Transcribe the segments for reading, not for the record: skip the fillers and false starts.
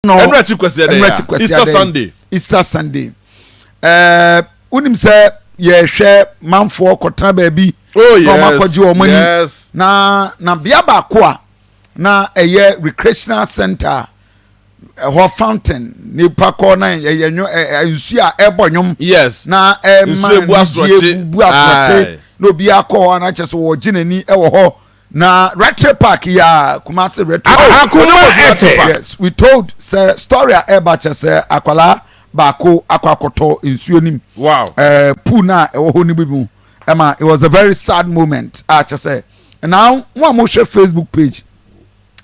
No. Ɛno akyi kwasi ɛdɛ Ɛno ya. akyi kwasi Easter adɛ. Sunday. Easter Sunday. Ɛɛ wonim sɛ yɛhwɛ manfoɔ kɔtena baabi. Oh yes. Na wɔn akɔgye wɔn ani. Yes. Na bea baako a na ɛyɛ recreational center ɛhɔ fountain nipa kɔ na ɛyɛ nwo ɛ nsuo a ɛbɔ nwom. Yes. Na ɛma Nsuo ebu asorɔkye. bu asorɔkye Aye. na obi akɔ hɔ na kyerɛ sɛ wɔgye n'ani ɛwɔ hɔ. Na Rattray Park yi a Kumasi Rattray Park. Akuma FM. Yes, we told sɛ story a ɛba kyɛ sɛ akwalaa baako akɔ akɔtɔ nsuo nim. Wow. Pool na ɛwɔ hɔ no bi mu. Ɛma it was a very sad moment a kyɛ sɛ now mo a mohwɛ Facebook page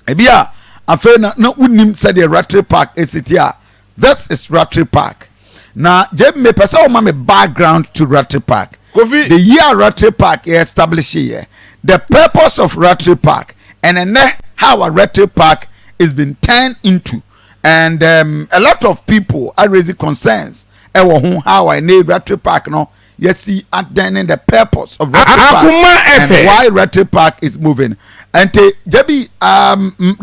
ebi a afei na wonim sɛdeɛ Rattray Park esi ti a, this is Rattray Park. Na gye mepɛ sɛ wɔma me background to Rattray Park. Kofi. The year Rattray Park yɛ establish yɛ, the purpose of Rattray Park, and ɛnɛ how a Rattray Park is been turned into, and a lot of people are raising concerns ɛwɔ ho how a ɛnɛ Rattray Park no yɛsi adɛn the purpose of Rattray Park Akuma and FM. why Rattray Park is moving. And Jebi,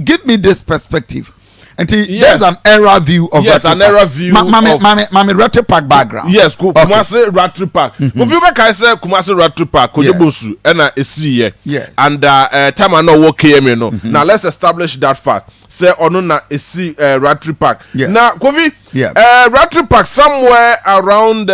give me this perspective. And there's an era view of Yes, Rattray an Park. era view Ma, of- mame Rattray Park background. Yes, Okay. Kumasi Rattray Park. Kofi, wobɛkae sɛ Kumasi Rattray Park, Kojo Bonsu ɛna ɛsiiɛ. And time a na ɔwɔ KMA no. Now let's establish that fact. Sɛ ɔno na ɛsi Rattray Park. Na Kofi, Rattray Park somewhere around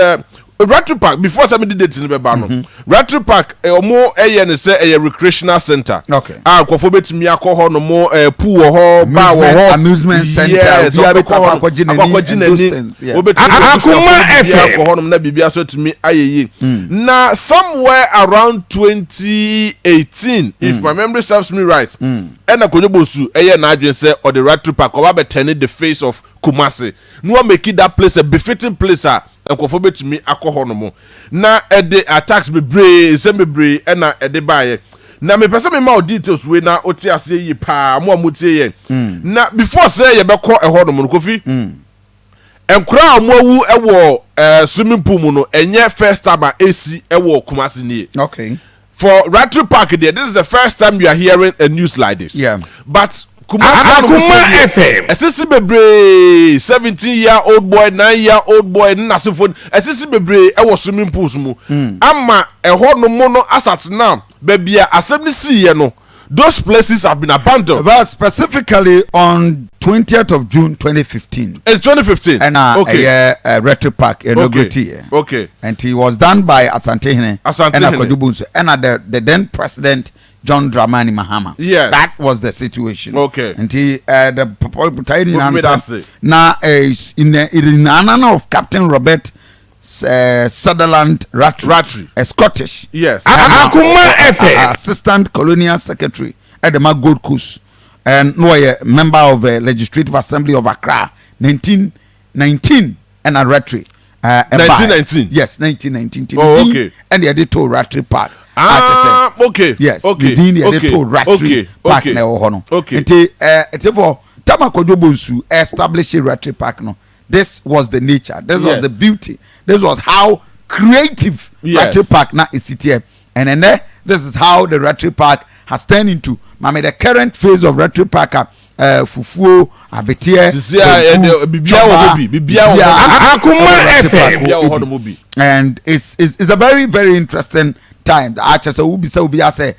Rattray Park before 70 date no bɛba no. Rattray Park ɔmo ɛyɛ ne sɛ ɛyɛ recreational center. A nkurɔfoɔ bɛtumi akɔ hɔ nom, pool wɔ hɔ, bar wɔ hɔ. Amusement center, Yes, obiara ɔbɛkɔ bɛtumi hɔ akɔ akɔgye nom, n'ani akɔ akɔgye and those n'ani. things, yeah. Wobɛtumi Akuma abusuafoɔ no biribiara FM. akɔ hɔnom na biribiara so atumi ayɛ yie. Na somewhere around 2018, if my memory serves me right, ɛna Kojo Bonsu ɛyɛ n'adwene sɛ ɔde Rattray Park ɔba bɛtɛne the face of Kumasi na wa make that place a befitting place a nkurɔfoɔ bɛtumi akɔ hɔnom. Na ɛde attacks bebree, nsɛm bebree ɛna ɛde baayɛ. Na mepɛ sɛ mema wo details wei na wote aseɛ yie paa, mo a motie yɛn. Na before sɛ yɛbɛkɔ ɛhɔnom no, Kofi, nkora a wɔn awu ɛwɔ swimming pool mu no, ɛnyɛ first time a esi ɛwɔ Kumasi nie. For Rattray Park there, this is the first time you are hearing a news like this. But Kumasi hanom Akuma sɛ deɛ, FM. ɛsisi bebree, 17 year old boy, 9 year old boy ne n'asefo, ɛsisi bebree ɛwɔ swimming pools mu ama ɛhɔ nom no. Asat now, baabi a asɛm no sii yɛ no, those places have been abandoned. Well, specifically on 20th of June 2015. It's 2015. Ɛna ɛyɛ Rattray Park inaugurate yɛ. And it was done by Asantehene. Asantehene. Ɛna Kwadwo Bonsu. Ɛna the then president John Dramani Mahama. That was the situation. Nti the botaeɛ nyinaa Kofi no sɛ Medase. na in the honor of Captain Robert Sutherland Rattray, Rattray. a Scottish. Akuma FM. Assistant Colonial Secretary at the Gold Coast, and no a member of the Legislative Assembly of Accra, 1919, and a Rattray. 1919? Yes, 1919. Oh, okay. And they did to Rattray Park. Ah, okay. Yes, the din yɛde to Rattray Park na ɛwɔ hɔ no. Nti ɛti tama Kwadwo Bonsu establish Rattray Park no, this was the nature, this was the beauty, this was how creative Rattray Park na esi teɛ. And then this is how the Rattray Park has turned into. Maame, the current phase of Rattray Park a fufuo, abeteɛ, Sisi a banku, ɛde biribiara wɔ hɔ bi, biribiara wɔ hɔ bi. Akuma ɛwɔ Rattray FM. Park hɔ Biribiara wɔ hɔ bi. nom bi. And it's a very, very interesting time. Akyɛ sɛ wobisa obi asɛ,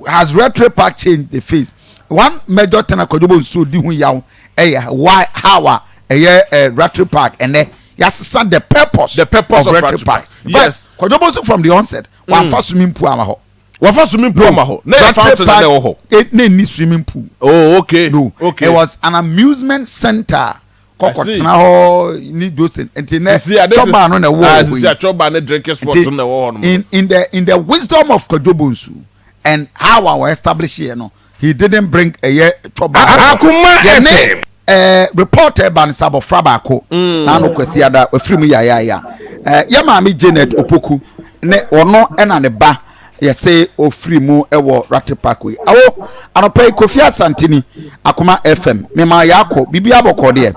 has Rattray Park changed the face? One major thing akɔdwobo nsuo di ho yaw ɛyɛ why, how a ɛyɛ Rattray Park ɛnɛ yasesa the purpose, The purpose of Rattray Rattray Park. Park. In fact, Kwadwo Bonsu from the onset wamfa swimming pool ama hɔ. Wɔfa swimming pool ama hɔ na yɛ Rattray fountain na ɛwɔ hɔ. Ne ni swimming pool. Oh, okay. No, it was an amusement center. Kɔkɔ I see. tena hɔ ni those things. Nti nɛ Sisi a this is chɔba no na ɛwɔ ah hɔ yi. sisi a chɔba ne drinking spot Nti, no na ɛwɔ hɔ nom. In the wisdom of Kwadwo Bonsu and how our establish here no, he didn't bring ɛyɛ chɔba. Akuma Yɛne FM. Reporter ba no sɛ abɔfra baako n'ano Kwasi Ada ofiri mu yayaya. Yɛ maame Janet Opoku ne ɔno ɛna ne ba yɛsɛ ofiri mu ɛwɔ Rattray Park yi. Awo anɔpɛ yi, Kofi Asantini, Akoma FM, mema yɛakɔ biribi abɔkɔ deɛ.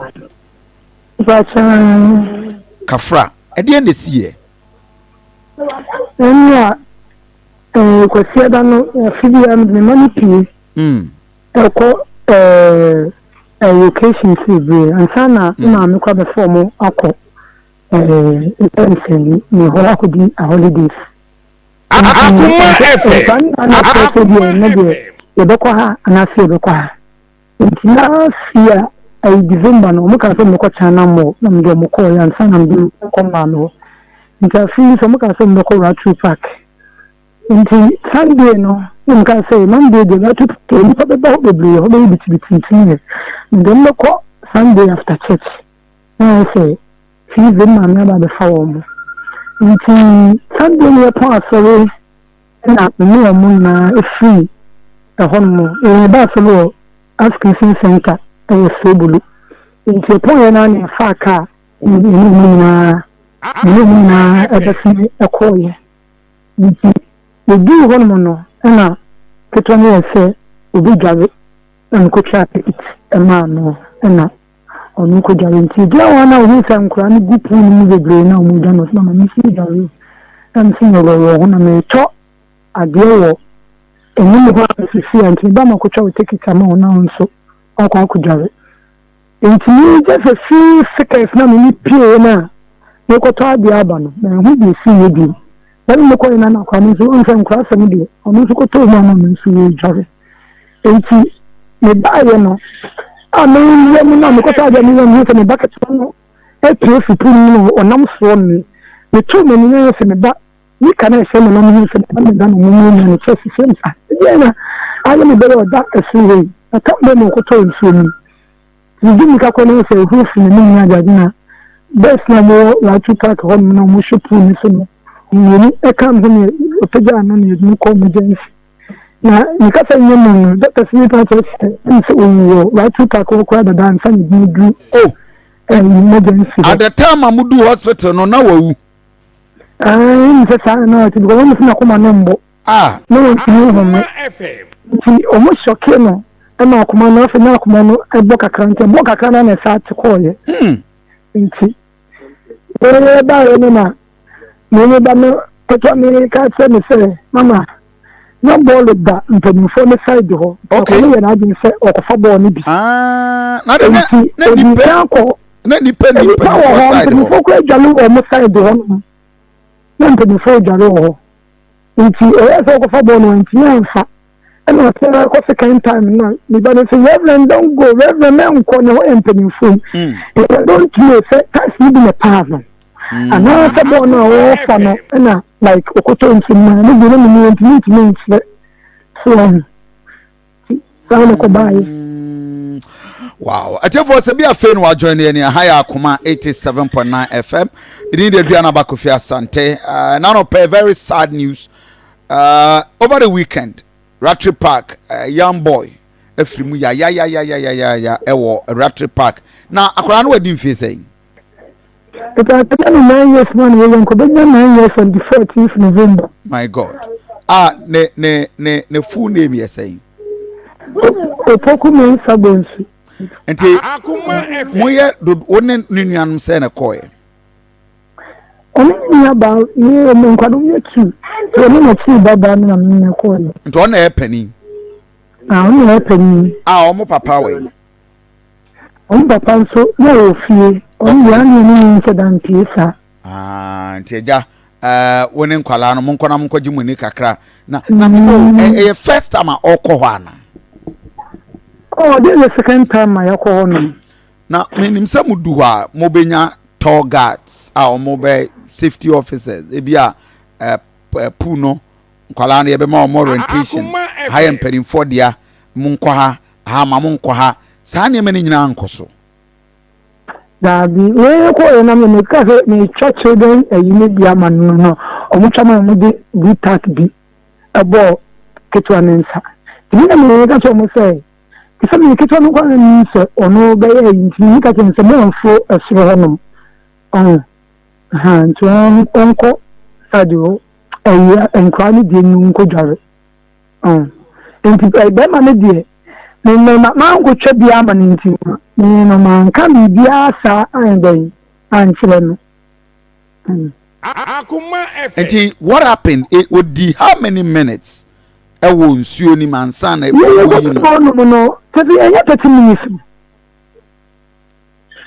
Mpakyɛ. Kafra, ɛdeɛ na esi yɛ? Ɛnu a Kwasi Ada no, afi bi a mede me ma no pie ɛkɔ ɛɛ Ɛyɛ occasions bebree ansa na me maame koraa bɛfa wɔn akɔ ɛɛ sɛ ne hɔ akɔdi holidays. Nti nkwadaa no nyinaa na ɛkyerɛ sɛ deɛ ɛnɛ deɛ yɛbɛkɔ ha anaasɛ yɛbɛkɔ ha. Nti last year ɛyɛ December no wɔn kaa sɛ wɔbɛkɔ China mall na mede wɔn kɔɔ yɛ ansa na mede wɔn kɔ maame hɔ. Nti afei nso wɔn kaa sɛ wɔbɛkɔ Rattray Park. Nti Sunday no na mekaa sɛ Monday deɛ mɛto pɛ nnipa bɛba hɔ bebree hɔ bɛyɛ bitibiti nti neɛ mede wɔn bɛkɔ Sunday after church na ayɛ sɛ Tuesday no maame aba abɛfa wɔn mo. Nti Sunday no yɛpɔn asɔre na me ne wɔn nyinaa ɛfiri ɛhɔ nom yɛba asɔre wɔ Arts Christian Center ɛwɔ Sobolo. Nti yɛpɔn yɛ no a na yɛfaa kaa na me ne wɔn nyinaa me ne wɔn nyinaa ɛbɛsene ɛkɔɔyɛ. Ntsi yeduu hɔnom no nna ketewa no yɛ sɛ obedware na mekotwaa tekit maa no na ɔno kɔdware. Ntsi yegyina hɔ a na ohun sɛ nkwadaa no gu pool no mu bebree na wɔredware na ɔse mama me nso medware o. Na mese meworɔworɔ ho na meretɔ adeɛ wɔ anim hɔ a mesisi a nti meba makotwa wo tekit ama wo na wo nso woakɔ akɔdware. Enti me just a few seconds na me ne pieeɛ no a merekɔtɔ adeɛ aba no, manhu deɛ ɛsiiɛ bio. Na me mekɔeɛ no na akwadaa no nso, wohu sɛ nkwadaa asɛm deɛ, ɔno nso kɔtɔɔ mu a na ɔno nso redware. Enti mebaeɛ no, a mewura mu no a mekɔtɔ adeɛ a mewura mu hu sɛ me ba ketewa no apue fi pool no mu na ɔnam soɔ no, metoo m'ani na ayɛ sɛ me ba nika no a ɛhyɛ me na mehu sɛ me ba no da na ɔmo ne kyɛ sisi me sa. Ɛdeɛn na ayɛ me bɛyɛ ɔda ɛsoro hɔ yi, na tam bɛn na ɔkɔtɔɔ nsuo no mu. Mede mmirika kɔ na sɛ ehuru fi m'anim ne adeade na bɛs na wɔwɔ Rattray Park hɔnom na wɔhwɛ pool no so no, mmienu ka me ho na wɔpagyaa no na yɛde no kɔɔ emergency. Na ne kasa nyɛ mu no, doctors no pa kyerɛ sɛ ɛne sɛ owu wɔ Rattray Park hɔ koraa dada ansa na yɛde no duru oh. emergency hɔ. At the time a mudu hospital no na wawu. Ɛne sɛ saa na ɔte because wɔn sɛ n'akoma no mbɔ. a. Na wɔntumi nhome. Nti wɔn sɔke no ma akoma no afei na akoma no bɔ kakra nti ɛbɔ kakra na na ɛsa te kɔɔyɛ. Hmm. Nti yɛyɛ baayɛ no na me ne ba no ketewa no ka kyerɛ me sɛ mama na bɔɔlo da mpanimfoɔ no side hɔ. Okay. Ɔkɔ no yɛ n'adwene sɛ ɔkɔfa bɔɔlo no bi. Ah, na de na Nti na odi nipa kan kɔ na nipa ni nipa wɔ mpanimfoɔ hɔ side hɔ. mpanimfoɔ kora adwale wɔ wɔn side hɔ nom na mpanimfoɔ adwale wɔ hɔ. Nti ɔyɛɛ sɛ ɔkɔfa bɔɔl no wantumi amfa. Ɛna ɔsɛ akɔ second time na ne ba no sɛ Reverend don't go, Reverend mɛnkɔ na ɛhɔ yɛ mpanimfoɔ mu. Mm. Nti I don't know sɛ taxi no bi na ɛpaa no. Mm. Anaasɛ bɔɔl no a ɔrefa no ɛna like ɔkɔtɔ nsuo mu na ne deɛ na menim nti mentumi nkyerɛ so ɔho. Saa na ɛkɔbaeɛ. Mm. Wow. Atiefoɔ sɛ bi afei na wajoin yɛn ni aha yɛ Akoma 87.9 FM. Ɛdin de Aduana Bakofi Asante. Uh, na no pɛ very sad news. Uh, over the weekend, Rattray Park, uh, young boy afiri mu yayayayayaya ɛwɔ Rattray Park. Na akwadaa no wadi mfie sɛn? Nti akwadaa no 9 years na ɔyɛ nkɔbɛnya 9 years on the 14th November. My God. Ah, ne ne ne ne full name yɛ sɛn? Opoku Mensah Bonsu. Nti moyɛ dodo wo ne ne nuanom sɛ na kɔɛ? Ɔne ne nua baa ne ɔmo nkwadaa yɛ tu. Nti ɔne n'akyiri ba baa no na me nua kɔɛ. Nti ɔno na ɛyɛ panin? Ah, ɔno na ɛyɛ panin. Ah, ɔmo papa wɔ yi? Ɔmo papa nso na ɔwɔ fie. Ɔno deɛ ane ne ne nhyɛ da mpie saa. Ah, nti agya uh, wo ne nkwadaa no monkɔ na monkɔgye mo ani kakra na na mm. ɛyɛ first time a ɔkɔ hɔ ana? Oh, this is the second time a yɛkɔ hɔ nom. Na menim sɛ modu hɔ a mobɛnya tour guards a wɔn bɛ safety officers ebi a uh, pool no nkwadaa no yɛbɛma wɔn orientation ha yɛ mpanimfoɔ dea monkɔ ha ha ma monkɔ ha saa nneɛma no nyinaa nkɔ so. Daabi, wei kɔ yɛ na me ka sɛ metwa children ayi ne bi ama no no, ɔmo twa ma ɔmo de blue tack bi ɛbɔɔ ketewa ne nsa. Nti na me ka kyerɛ ɔmo sɛ, te sɛ me ketewa no kwan nim sɛ ɔno bɛyɛ ayi nti me ka kyerɛ no sɛ mo mforo ɛsoro hɔ nom. Ɔho, ha nti ɔnkɔ side hɔ ɛyi nkwadaa no deɛ no nkɔ dware. Ɔho, nti bɛrima no deɛ me me ma mankotwa biara ama no nti no me no manka biribiara saa anyɛ dɛn ankyerɛ no. Mm. Nti what happened? E, odi how many minutes ɛwɔ nsuo no mu ansa na Yɛyɛ wɔyi no? kɔtɔ nom no tɛbi ɛnyɛ 30 minutes.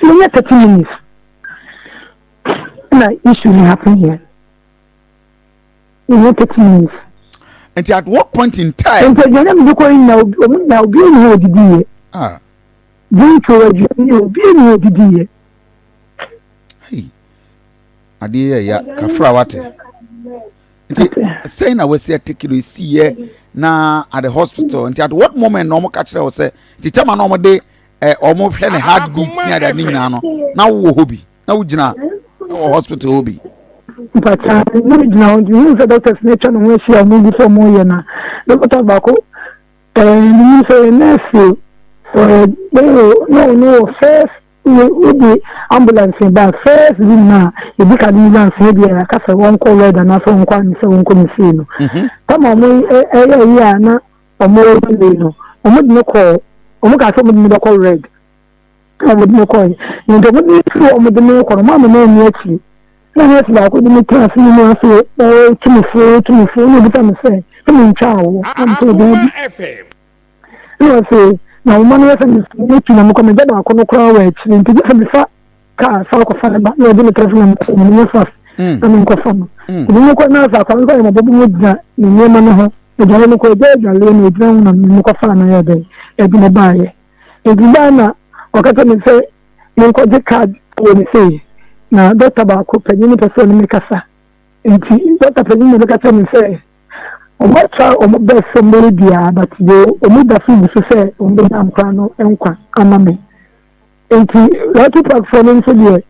Yɛnyɛ 30 minutes na issue no happen here. Yɛnyɛ 30 minutes. Nti at what point in time. Nti aduane a mede kɔ yi nyinaa ɔmo nyinaa obi nni hɔ odidi yɛ. Ah. Drink o aduane o obi nni hɔ odidi yɛ. Hey. Adeɛ yɛ ya kafra wate. Nti sɛn na wasi atake no esi yɛ na at the hospital nti at what moment na wɔn ka kyerɛ wɔ sɛ nti tɛma na wɔn de ɛ wɔn hwɛ ne heart beat ne adeade ne nyinaa no na wowɔ hɔ bi na wogyina wɔ hospital hɔ bi. Mpakyɛ na megyina hɔ nti mehu sɛ doctors no atwa ne ho ahyia a wɔn gu so wɔn yɛ na doctor baako ɛɛ menim sɛ ɔyɛ nurse o ɔyɛ bɛyɛ o na ɔno wɔ first Wode ambulance ba a, first room no a yɛdi ka de no ba ansa bi a yɛaka sɛ wɔnkɔ red anaasɛ wɔnkɔ ane sɛ wɔnkɔ ne sei no. Tam a wɔn ɛyɛ ayi a na wɔn reyɛ wei no, wɔn de no kɔɔ, wɔn kaa sɛ wɔn de no bɛkɔ red. Na wɔn de no kɔɔ. Nti wɔn de no firi hɔ wɔn de no kɔ no, wɔn ama no anni akyiri. Na nurse baako de me tena ase ne mu ase ɔretu me fo, ɔretu me fo, na obisa me sɛ, sɛ mentwa awoɔ? Na mesɛ daabi. Ɛna ɔse, na wo mma no yɛ sɛ metu na mekɔ, megya baako no koraa wɔ akyire, nti gye sɛ mefa kaa san kɔfa ne ba, na ɔgye me tɛlɛfon na mekɔ, menyɛ fast mm. na menkɔfa no. Mm. Nti mekɔ na sɛ akwadaa no kɔ yɛ mɔbɔ mu gyina ne nneɛma no ho, adwale no kɔ agya adwale na ogyina ho na mekɔfa no yɛ dɛn, ɛde ne baayɛ. Nti baa na ɔka kyerɛ me sɛ menkɔgye card wɔ ne sei, na dɔkta baako panyin no pɛ sɛ ɔne me kasa. Nti dɔkta panyin na bɛka kyerɛ me sɛ Wɔatry wɔn best sɛ wɔbɛyɛ biara but deɛ wɔn da so gu so sɛ wɔbɛnya nkora no nkwa ama me. Nti Lotto Park foɔ no nso deɛ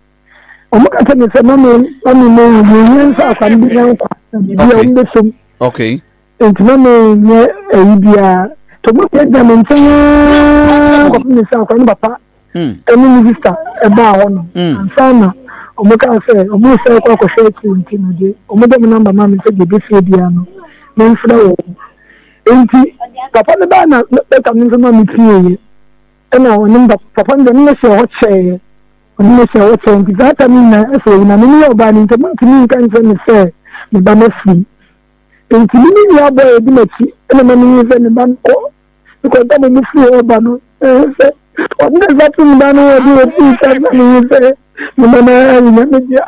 wɔn ka kyerɛ me sɛ ma me ma me mɛ deɛ ehia nso akwa no bɛnya nkwa na biribi a wɔn bɛsom. Okay. Nti ma me nyɛ ɛyi biara. Nti wɔn gyinagyina me nkyɛn aa kɔpem me sɛ akwa no papa ɛne ne sista ɛbaa hɔ no ansa na wɔn kaa sɛ wɔn resan kɔ akɔhwɛ akyire nti no de wɔn de wɔn namba maa me sɛ deɛ ebesie biara no memfrɛ wɔn nti papa no baa na dɔkta no nso ma me pieeɛ ɛna ɔne papa no deɛ ɔne no hyɛ hɔ kyɛeɛ ɔne no hyɛ hɔ kyɛɛ nti saa ta no nyinaa ɛsɛ owu na me ne yɛ ɔbaa no nti ɔmo nka nkyerɛ me sɛ me ba no afiri nti me ne nua bɔɔ ɛdi m'akyi ɛna ma me yi sɛ me ba no kɔ Because da mo mo firi hɔ ba no, ɛyɛ sɛ ɔde ne nsa to ne ba no ɔde ofi nsa na ne yi sɛ ne ba no ara yɛ nyame dea.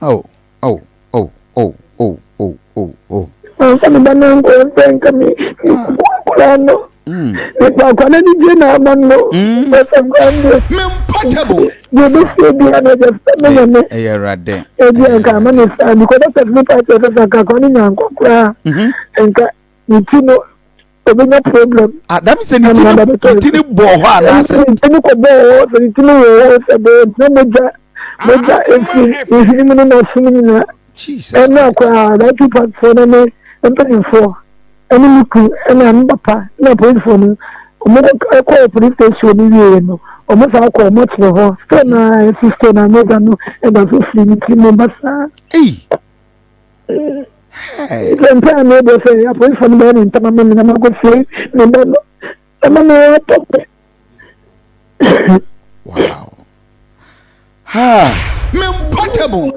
Oh, oh, oh, oh, oh, oh, oh, oh. Anka me ba no nkɔ sɛ nka me nkora no. Nipa akwa no anigye na ama no. Bɛsɛ nkora no deɛ. Mempɔtable. Deɛ ɛbɛsie biara no ɛgya sɛ me nyame. Ɛyɛ awurade. Ebi anka ama ne saa because doctors no pa kyerɛ sɛ sɛ anka akwa no nya nkɔ koraa. Nka ne ti no obenya problem. Ah, that means ne ti no ne ti no bɔɔ hɔ anaasɛ. Ne ti no kɔ bɔɔ hɔ sɛ ne ti no wɔ hɔ sɛ bɔɔ na mogya mogya efi ehwene mu ne n'asom nyinaa. Jesus Ɛna Christ. koraa that two part foɔ no ne mpanyinfoɔ ɛne me kun ɛna me papa ɛna polisifoɔ no wɔn kɔ ɛkɔɔ police station no wieɛ no wɔn san kɔ wɔn akyerɛ hɔ still na ɛsi still na mogya no ɛda so firi ne ti mu ba saa. Ei. Hey. Sɛ mpɛ a mebɔ sɛ apolisifoɔ no bɛyɛ ne ntɛm ama me na makɔ fie me ba no ɛma me atɔ me. Wow. Ah. Memportable.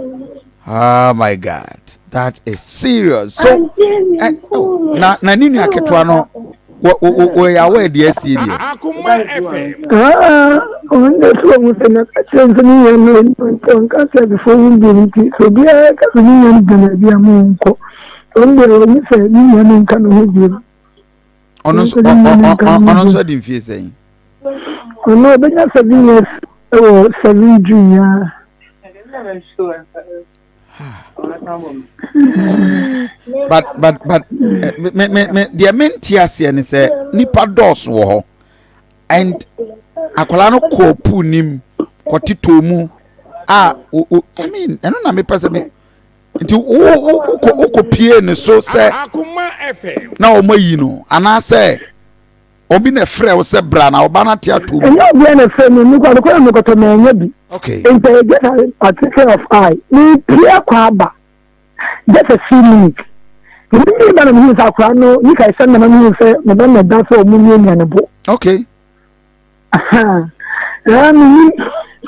Oh my God. That is serious. So, eh, oh, na na ne nua ketewa no wɔyɛ awɔ ɛde asie deɛ. Akoma FM. Ah, ɔno na ɛsɛ wɔn sɛ na kakyɛ nso ne nua no nti ɔnka sɛ abifo ho bi nti sɛ obiara ka sɛ ne nua no gyina baabi a mo nkɔ ɔno deɛ ɔno sɛ ne nua no nka ne ho bio. Ɔno nso ɔno nso adi mfie sɛn. Ɔno ɔbɛnya 7 years ɛwɔ 7 June ya. But eh, me me me deɛ mente aseɛ ne sɛ nipa dɔɔso wɔ hɔ and akwadaa no kɔɔ pool nim kɔtetɔɔ mu a o o I mean ɛno na mepɛ sɛ me nti wo wo wokɔ wokɔ pie ne so sɛ na wɔn ayi no anaasɛ obi na ɛfrɛ wo sɛ bra na ɔba no ate ato mu. Ɛnyɛ obiara na ɛfrɛ me, mekɔ adekora na mekɔtɔ manya bi. Okay. Nti ɛyɛ just a twinkling of eye. Mepie akɔ aba just a few minutes. Nti me ba na mehu sɛ akora no nika ɛhyɛ no na mehu sɛ me ba na ɛda sɛ ɔmo miamia ne bo. Okay. Ɛɛ menim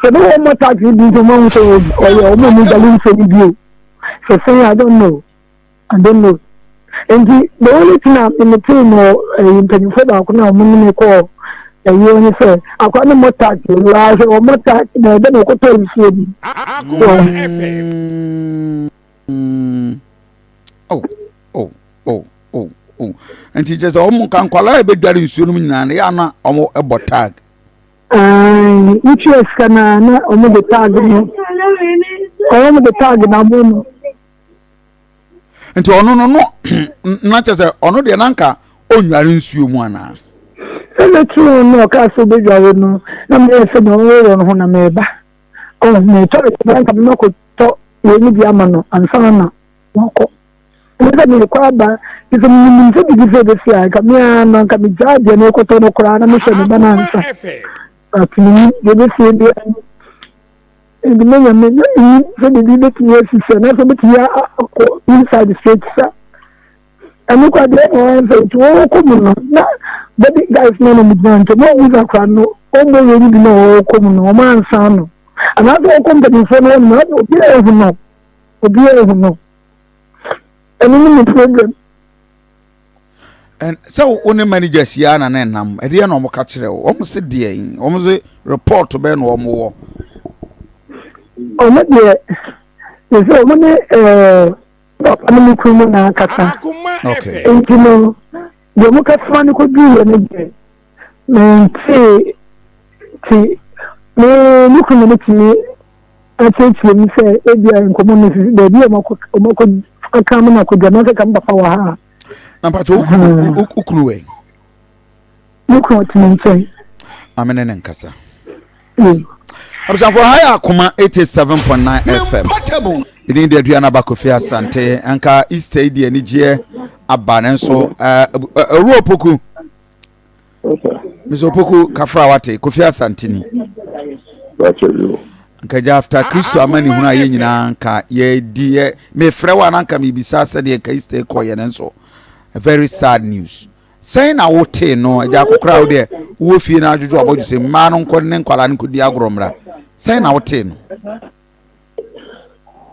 sɛ bɛwɔ ɔmo taxi bi nti ɔmo ahu sɛ ɔyɛ ɔmo ɔmo dwale nsuo no bio. Sɛ sɛn I don't know. I don't know. Nti the only thing a metee no ɛyi mpanyinfoɔ baako no a wɔn ne me kɔɔ ɛyi ne sɛ akora no mmɔ tax ewura sɛ wɔmmɔ tax na ɛbɛ na ɔkɔtɔ nsuo bi. Mm. Oh, oh, oh, oh, oh. Nti kyerɛ sɛ wɔn nka nkwadaa a ɛbɛdware nsuo no mu nyinaa no yɛ ana wɔn bɔ tag. Wotua sika no a na wɔn de tag no wɔn de tag na abɔ no. Nti ɔno no no na kyerɛ sɛ ɔno deɛ nanka ɔnnware nsuo mu anaa. Sɛ mɛtoo no ɔkaa sɛ ɔbɛdware no na meyɛ sɛ deɛ ɔworɔ no ho na meba. Oh, metɔ na nka mɛkɔtɔ wei no bi ama no ansa na wakɔ. Ɛnyɛ sɛ merekɔ aba, nti sɛ menim sɛ biribi sɛ ɛbɛsi a, nka me ara no, nka megyaa deɛ merekɔtɔ no koraa na mehwɛ me ba no ansa. But menim deɛ ɛbɛsie biara no. Nti menya me, na menim sɛ biribi bɛtumi asi sɛ, na sɛ bɛtumi akɔ inside straight sa. Ɛno koraa deɛ ɛna wɔn sɛ nti wɔkɔ mu no, na body guys no na wɔn gyina nkyɛn, wɔn ahu sɛ akora no, wɔn bɔ wei no bi na wɔkɔ mu no, wɔn ansa no. Anaasɛ wɔkɔ mpanimfoɔ no hɔ nom, obiara ehu no, obiara ehu no. Ɛno ne me problem. And sɛ wo ne managers yi ara na na ɛnam, ɛdeɛ na wɔn ka kyerɛ wo, wɔn se deɛ, wɔn se report bɛn na wɔn wɔ. Wɔn deɛ, sɛ wɔn ne ɛɛ papa ne me kunu mu na akasa. Okay. Nti no, deɛ wɔn kasa no kɔduiɛ no deɛ, mentee ti me me kunu no tumi akyerɛkyerɛ mu sɛ ebia nkɔmmɔ no sisi baabi a wɔakɔ wɔakɔ aka ama no akɔdwa na sɛ ka me papa wɔ ha a. Na mpakyɛ wo kunu wo kunu wɛ? Me kunu ɔte me nkyɛn. Maame ne ne nkasa. Abusuafo ha yɛ Akoma 87.9 FM. Edin de Aduana Aba Kofi Asante. Anka Easter yi de anigyeɛ aba nanso Owura Opoku. Mr. Opoku kafra wate Kofi Asante ni. Nka gya after Kristo amanehunu a yɛn nyinaa nka yɛdi yɛ mefrɛ wo a na nka mebisa sɛdeɛ nka Easter kɔ yɛ no nso very sad news. Sɛn na wotee no agya akɔkora wo deɛ wowɔ fie no adwodwo abɔdwo sɛ mmaa no nkɔ ne nkwadaa no nkɔdi agorɔ mmra. Sɛn na wotee no?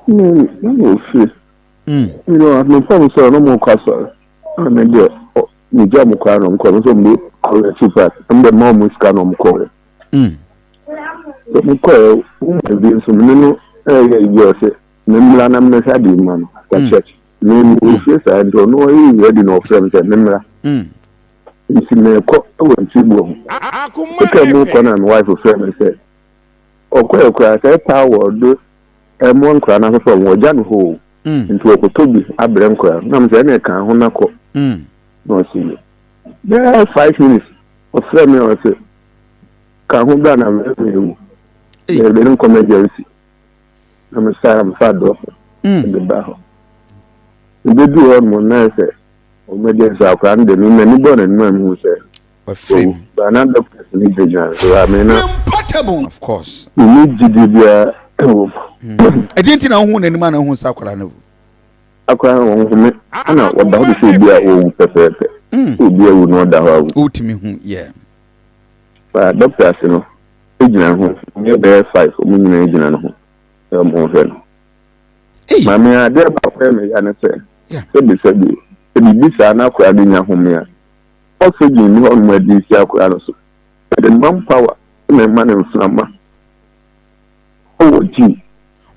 Na wɔ fie. You know, mepɛ mo sɛ ɔno mo kɔ asɔre. Na me deɛ megya mo kwan na ɔmo kɔ. Mo sɛ ɔmo de kɔrɛ super. Ɔmo de ma ɔmo sika na ɔmo kɔrɛ. Ɔmo kɔɛ, woman bi nso me ne no ɛyɛ yie ɔsɛ me mmra na mmɛhwɛ adeɛ mu ma no after church. Me me wɔ fie saa nti ɔno ɔyɛ ready na ɔfrɛ me sɛ me mmra. Nti mekɔ wɔ ntibuo ho. Mekɔ mu kɔ na me wife frɛ me sɛ ɔkɔɛ koraa sɛ towel de ɛmoa nkwadaa no afefa wɔn ɔgya no hɔ o. Nti ɔkɔtɔ bi abrɛ nkwadaa no. Na mesɛ ɛna ɛka ho na kɔ. Na ɔse bɛyɛ 5 minutes ɔfrɛ me a ɔse ka ho bra na mɛmɛ ewu. Yɛde no nkɔ emergency. Na mesaa mefa dɔfo de ba hɔ. Mebɛduu hɔ nom na sɛ emergency akwadaa no de me m'ani bɔɔ n'anim a mehu sɛ Wafiri mu. But na doctors no gyinagyina so a me na Of course. menni gyidie biara wɔ mu. Ɛdeɛ nti na wohu n'anim a na wohu sɛ akwadaa no awu? Akwadaa no wɔnhome ɛna wɔda hɔ te sɛ obi a ɔrewu pɛpɛɛpɛ. Sɛ obi awu na ɔda hɔ awu. Wotumi hu, yeah. But doctors no gyina ho, wɔyɛ bɛyɛ five, wɔn nyinaa gyina ne ho sɛ wɔrehwɛ no. Maame adeɛ baako a ɛyɛ me ya ne sɛ, sɛbisɛbi, sɛ biribi saa na akwadaa no nya home a, oxygen nni hɔnom a ɛde resi akwadaa no so. Yɛde manpower na ɛma no mframa wɔ gym.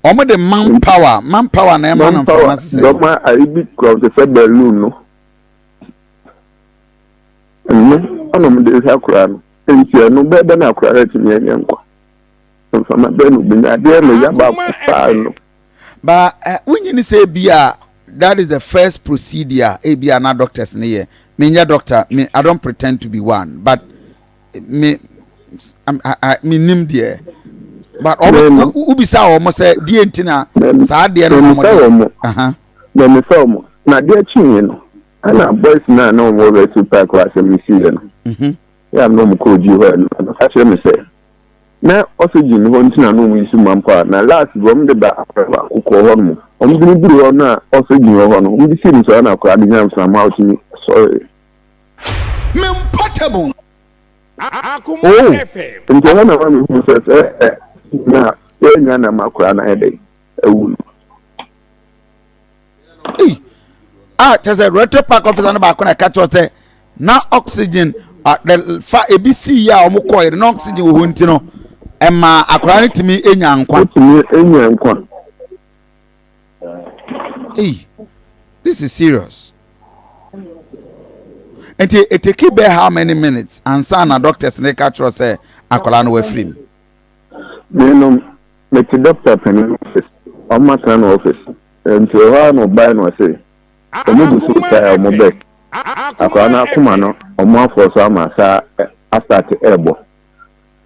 Wɔn de manpower, manpower na ɛma no mframa sisɛ. Manpower, dɔm a ayi bi kura te sɛ balloon no. Ɛno ɛna wɔn de rehwɛ akwadaa no. Nti ɛno bɛyɛ dɛ na akwadaa no atumi anya nkwa. Mframa bɛn na obenya adeɛ no ya baako paa no. Ba eh, wonyini sɛ ebi a that is the first procedure ebi a na doctors ne yɛ. Menyɛ doctor, me I don't pretend to be one, but me I, I, me nim deɛ. But wɔn wobisa wɔn sɛ deɛ nti na saa deɛ no na wɔn de. Mɛmisa wɔn na adeɛ kyeeɛ no ɛna boys no a na wɔn wɔ rescue park hɔ asɛm no siiɛ no yɛ a na wɔn kɔɔ gyi hɔ no ka kyerɛ me sɛ na oxygen ni hɔ nti na na wɔn yi so ma mpo a na last bi wɔn de ba akwadaa baako kɔɔ hɔ nom wɔn de no duru hɔ no a oxygen wɔ hɔ no wɔn de sii no so na akwadaa de nya mframa a ɔtumi sɔre. Oh. Nti ɛhɔ na ma mi hu sɛ sɛ ɛ na yɛnya na ma akwadaa no ayɛ dɛ awu no. Ei. A kyerɛ sɛ Rotary Park officer no baako na ɛka kyerɛ sɛ na oxygen fa ebi sii yɛ a wɔn kɔɔ yɛ na oxygen wɔ hɔ nti no ɛma akwadaa no tumi nya nkwa. Otumi nya nkwa. Hey, this is serious. Nti eteki bɛɛ how many minutes ansa na doctors ne ka kyerɛ sɛ akwadaa no wafiri mu. Menom mete doctor panin office ɔmo atena no office nti ɛhɔ ara na ɔbae na ɔse ɔmo gu so try ɔmo best akwadaa no akoma no ɔmo afɔ so ama saa astart ɛɛbɔ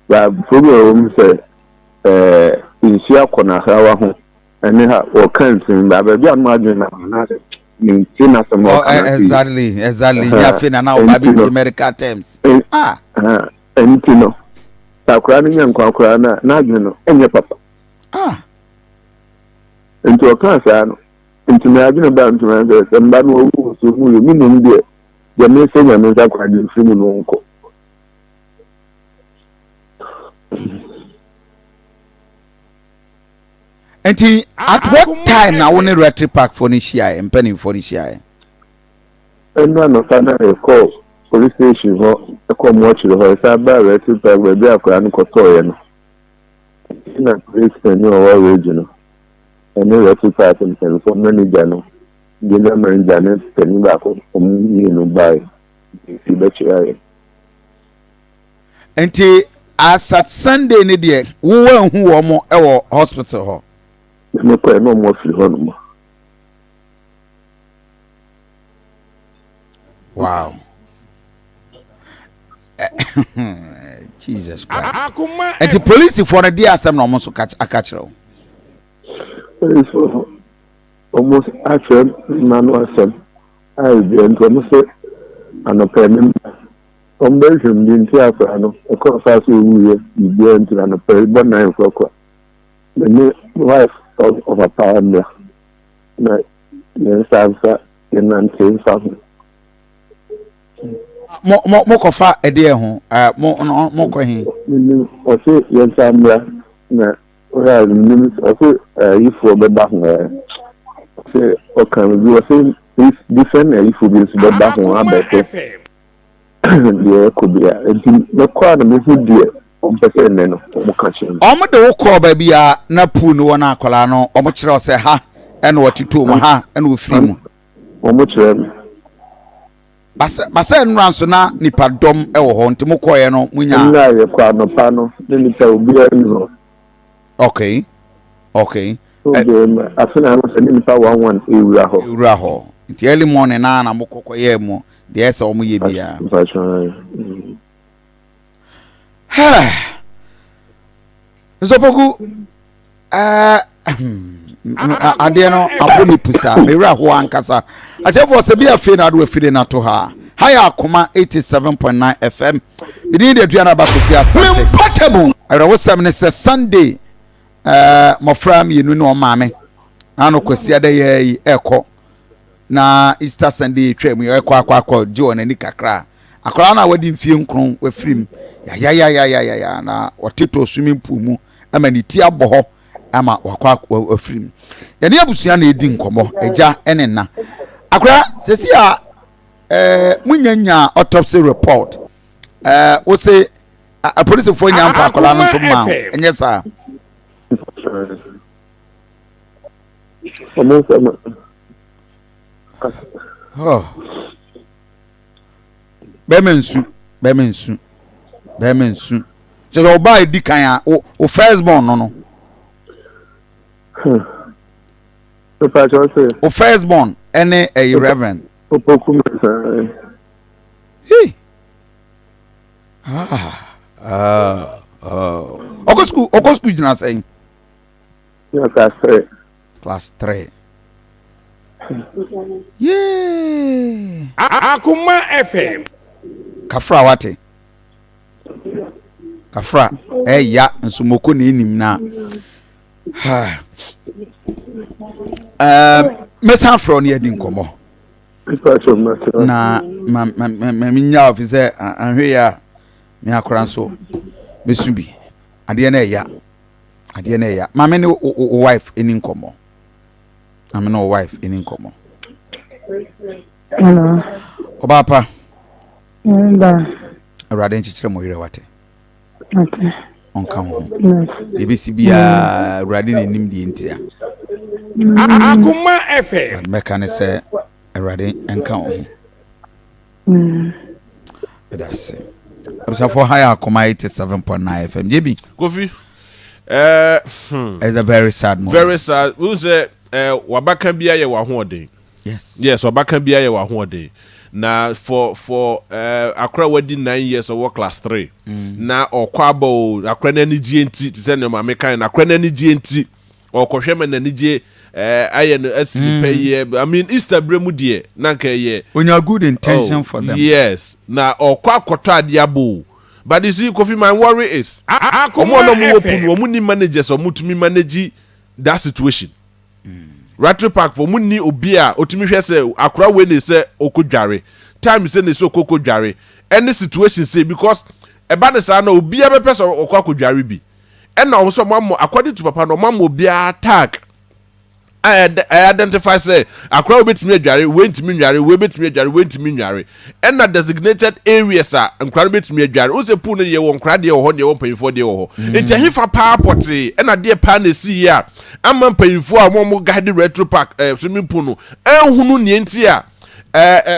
but problem ɛwɔ mu sɛ ɛɛ nsuo akɔ n'ahrawa ho ɛne ha ɔka nsɛm ba baabi a no adwene na anaasɛ mente n'asɛm na ɔka no exactly exactly nya afei na na ɔba bi ti medical terms ah ɛnti no Sɛ akwadaa no nya nkwa koraa no a, n'adwene no nyɛ papa. Ah. Nti ɔkaa saa no, nti me adwene baa me tirim sɛ, sɛ mba no wawu wɔ sɛ ɔmu yɛ, me mmom deɛ, deɛ mesɛ Nyame nsa koraa deɛ mfiri mu no nkɔ. Nti at what time na wo ne Rotary Park foɔ no hyiaeɛ, mpanimfoɔ no hyiaeɛ? Ɛno anɔpa na yɛkɔɔ police station hɔ kɔɔ mortuary hɔ, yɛsan baa Rescue Park baabi a akwadaa no kɔtɔeɛ no. Ɛna police panin a ɔwɔ region no ɛne Rescue Park mpanimfoɔ manager no, general manager ne panin baako, wɔn mmienu baeɛ nti bɛkyerɛ yɛn. Nti as at Sunday ne deɛ wo wanhu wɔn wɔ hospital hɔ? Mekɔɛ na wɔn afiri hɔ nom. Wow. Jesus Christ. Nti polisifoɔ no di asɛm na wɔn nso aka kyerɛ wo. Polisifoɔ no wɔn akyerɛ mma no asɛm a ebia nti wɔn sɛ anɔpɛ ne mma wɔn bɛhwɛ mu di nti akora no ɛkɔ fa so owuiɛ biribiara nti anɔpɛ bɔ nan korɔkorɔ me ne wife ɔpapa mmra na yɛn nsa nsa yɛnante mfa ho. Mo mo mo kɔfa ɛdeɛ ho ɛɛ mo no mo kɔ he. Menim ɔse yɛn nsa mmra na ɔyɛ a menim ɔse ayifoɔ bɛba ho ɛɛ ɔse ɔka bi ɔse different ayifoɔ bi nso bɛba ho abɛhwɛ deɛ ɛkɔ bia nti mɛkɔ a na mehu deɛ wɔmpɛ sɛ nnɛ no wɔka kyerɛ me. Wɔn de wo kɔɔ baabi a na pool no wɔ no akwadaa no wɔn kyerɛ wo sɛ ha ɛna ɔtetoo mu ha ɛna ɔfiri mu. Wɔn kyerɛ me. Basɛ basɛ nnora nso na nipa dɔm wɔ hɔ nti mo kɔɔɛ no mo nyaa. Nnora yɛkɔ anɔpa no na nipa obiara nni hɔ. Okay okay. Afei na sɛ ne nipa 11 ewura hɔ. Ewura hɔ nti early morning naa na mo kɔkɔ yɛɛ mo deɛ ɛsɛ wɔn yɛ biara. Nsopoku ɛɛ adeɛ no abɔ ne pusa mewura ho ankasa akyɛfoɔ sɛ bi afei na ade wafiri no ato ha ha yɛ akoma 87.9 fm medin de aduana aba kofi asante awerɛwosɛm ne sɛ sunday ɛɛ mmɔfra mmienu ne wɔn maame na ano kwasi adayɛ yi ɛkɔ na Easter Sunday atwa mu ɛkɔ akɔ akɔ gye wɔn ani kakra akwadaa no a wadi mfie nkron wafiri mu yayayayayaya na ɔtetɔ swimming pool mu ama ne ti abɔ hɔ ama wakɔ wafiri mu yɛne abusua na edi nkɔmɔ agya ne nna akwadaa sɛsi a ɛɛ munya nya autopsy report ɛɛ wose apolisifoɔ nya nfa akwadaa no nso mmaa ɛnyɛ saa. Ɔmo nfa ma. Oh. Bɛrima nsu, bɛrima nsu, bɛrima nsu. Kyerɛ sɛ ɔbaa edi kan a o o first born no no. O first born ɛne ɛyi reverend. Opoku mɛnsa. Hey. Ah. Ah. Oh. Ɔkɔ sukuu ɔkɔ sukuu gyina sɛn. Yeah, class 3. Class 3. Yay! Akuma FM. Kafra wate. Kafra ɛya eh, nso moko na enim na. Ha. Um, mɛsan frɛ no yɛdi nkɔmmɔ. Na ma ma ma ma menya ofi sɛ ahwɛ yɛ a me akora nso mesu bi. Adeɛ no ɛya. Adeɛ no ɛya. Maame ne wo wife ɛni nkɔmmɔ. Maame ne wo wife ɛni nkɔmmɔ. Hello. Ɔbaa pa. Mba. Awurade nkyekyere mo werɛ wate. Okay. Ɔnka ho ho. Deɛ ɛbɛsi biara Awurade na ɛnim deɛ ntia. Akoma FM. Mɛka ne sɛ Awurade nka wo ho. Meda ase. Abusuafoɔ ha yɛ Akoma 87.9 FM. Jebi. Kofi. It's a very sad moment. Very sad. Who say wabaka bia yɛ wahoɔden. Yes. Yes, wabaka bia yɛ wahoɔden. Na for akora wadi 9 years ɔwɔ class 3. Na ɔkɔ aba o akora n'ani gye nti te sɛ nea maame kan na akora n'ani gye nti ɔkɔhwɛ ma n'ani gye ayɛ no asi ne pɛ yɛ. I mean Easter bere mu deɛ na nka ɛyɛ. Onya good intention for them. Yes. Na ɔkɔ akɔtɔ adeɛ aba o. But you see, Kofi, my worry is ɔmo a na ɔmo wɔ pool no ɔmo ni managers a ɔmo tumi manage that situation. Rattray Park fo ɔmo ni obi a otumi hwɛ sɛ akora wei na ɛsɛ ɔkɔ dware, time sɛ na ɛsɛ ɔkɔ kɔ dware, ɛne situation sei because ɛba ne saa na obiara bɛpɛ sɛ ɔkɔ akɔ dware bi. Ɛna ɔmo sɛ ɔmo amɔ according to papa no ɔmo ama obiara tag a ɛyɛ identify sɛ akora wei bɛtumi adware, wei ntumi nnware, wei bɛtumi adware, wei ntumi nnware. Ɛna designated areas a nkora no bɛtumi adware. Wo sɛ pool no yɛwɔ nkora deɛ wɔ hɔ ne yɛwɔ mpanyinfoɔ deɛ wɔ hɔ. Nti ɛhefa paa pɔtee ɛna deɛ paa na ɛsi yie a ama mpanyinfoɔ a wɔn a wɔn guide Retro Park swimming pool no ɛnhunu nea nti a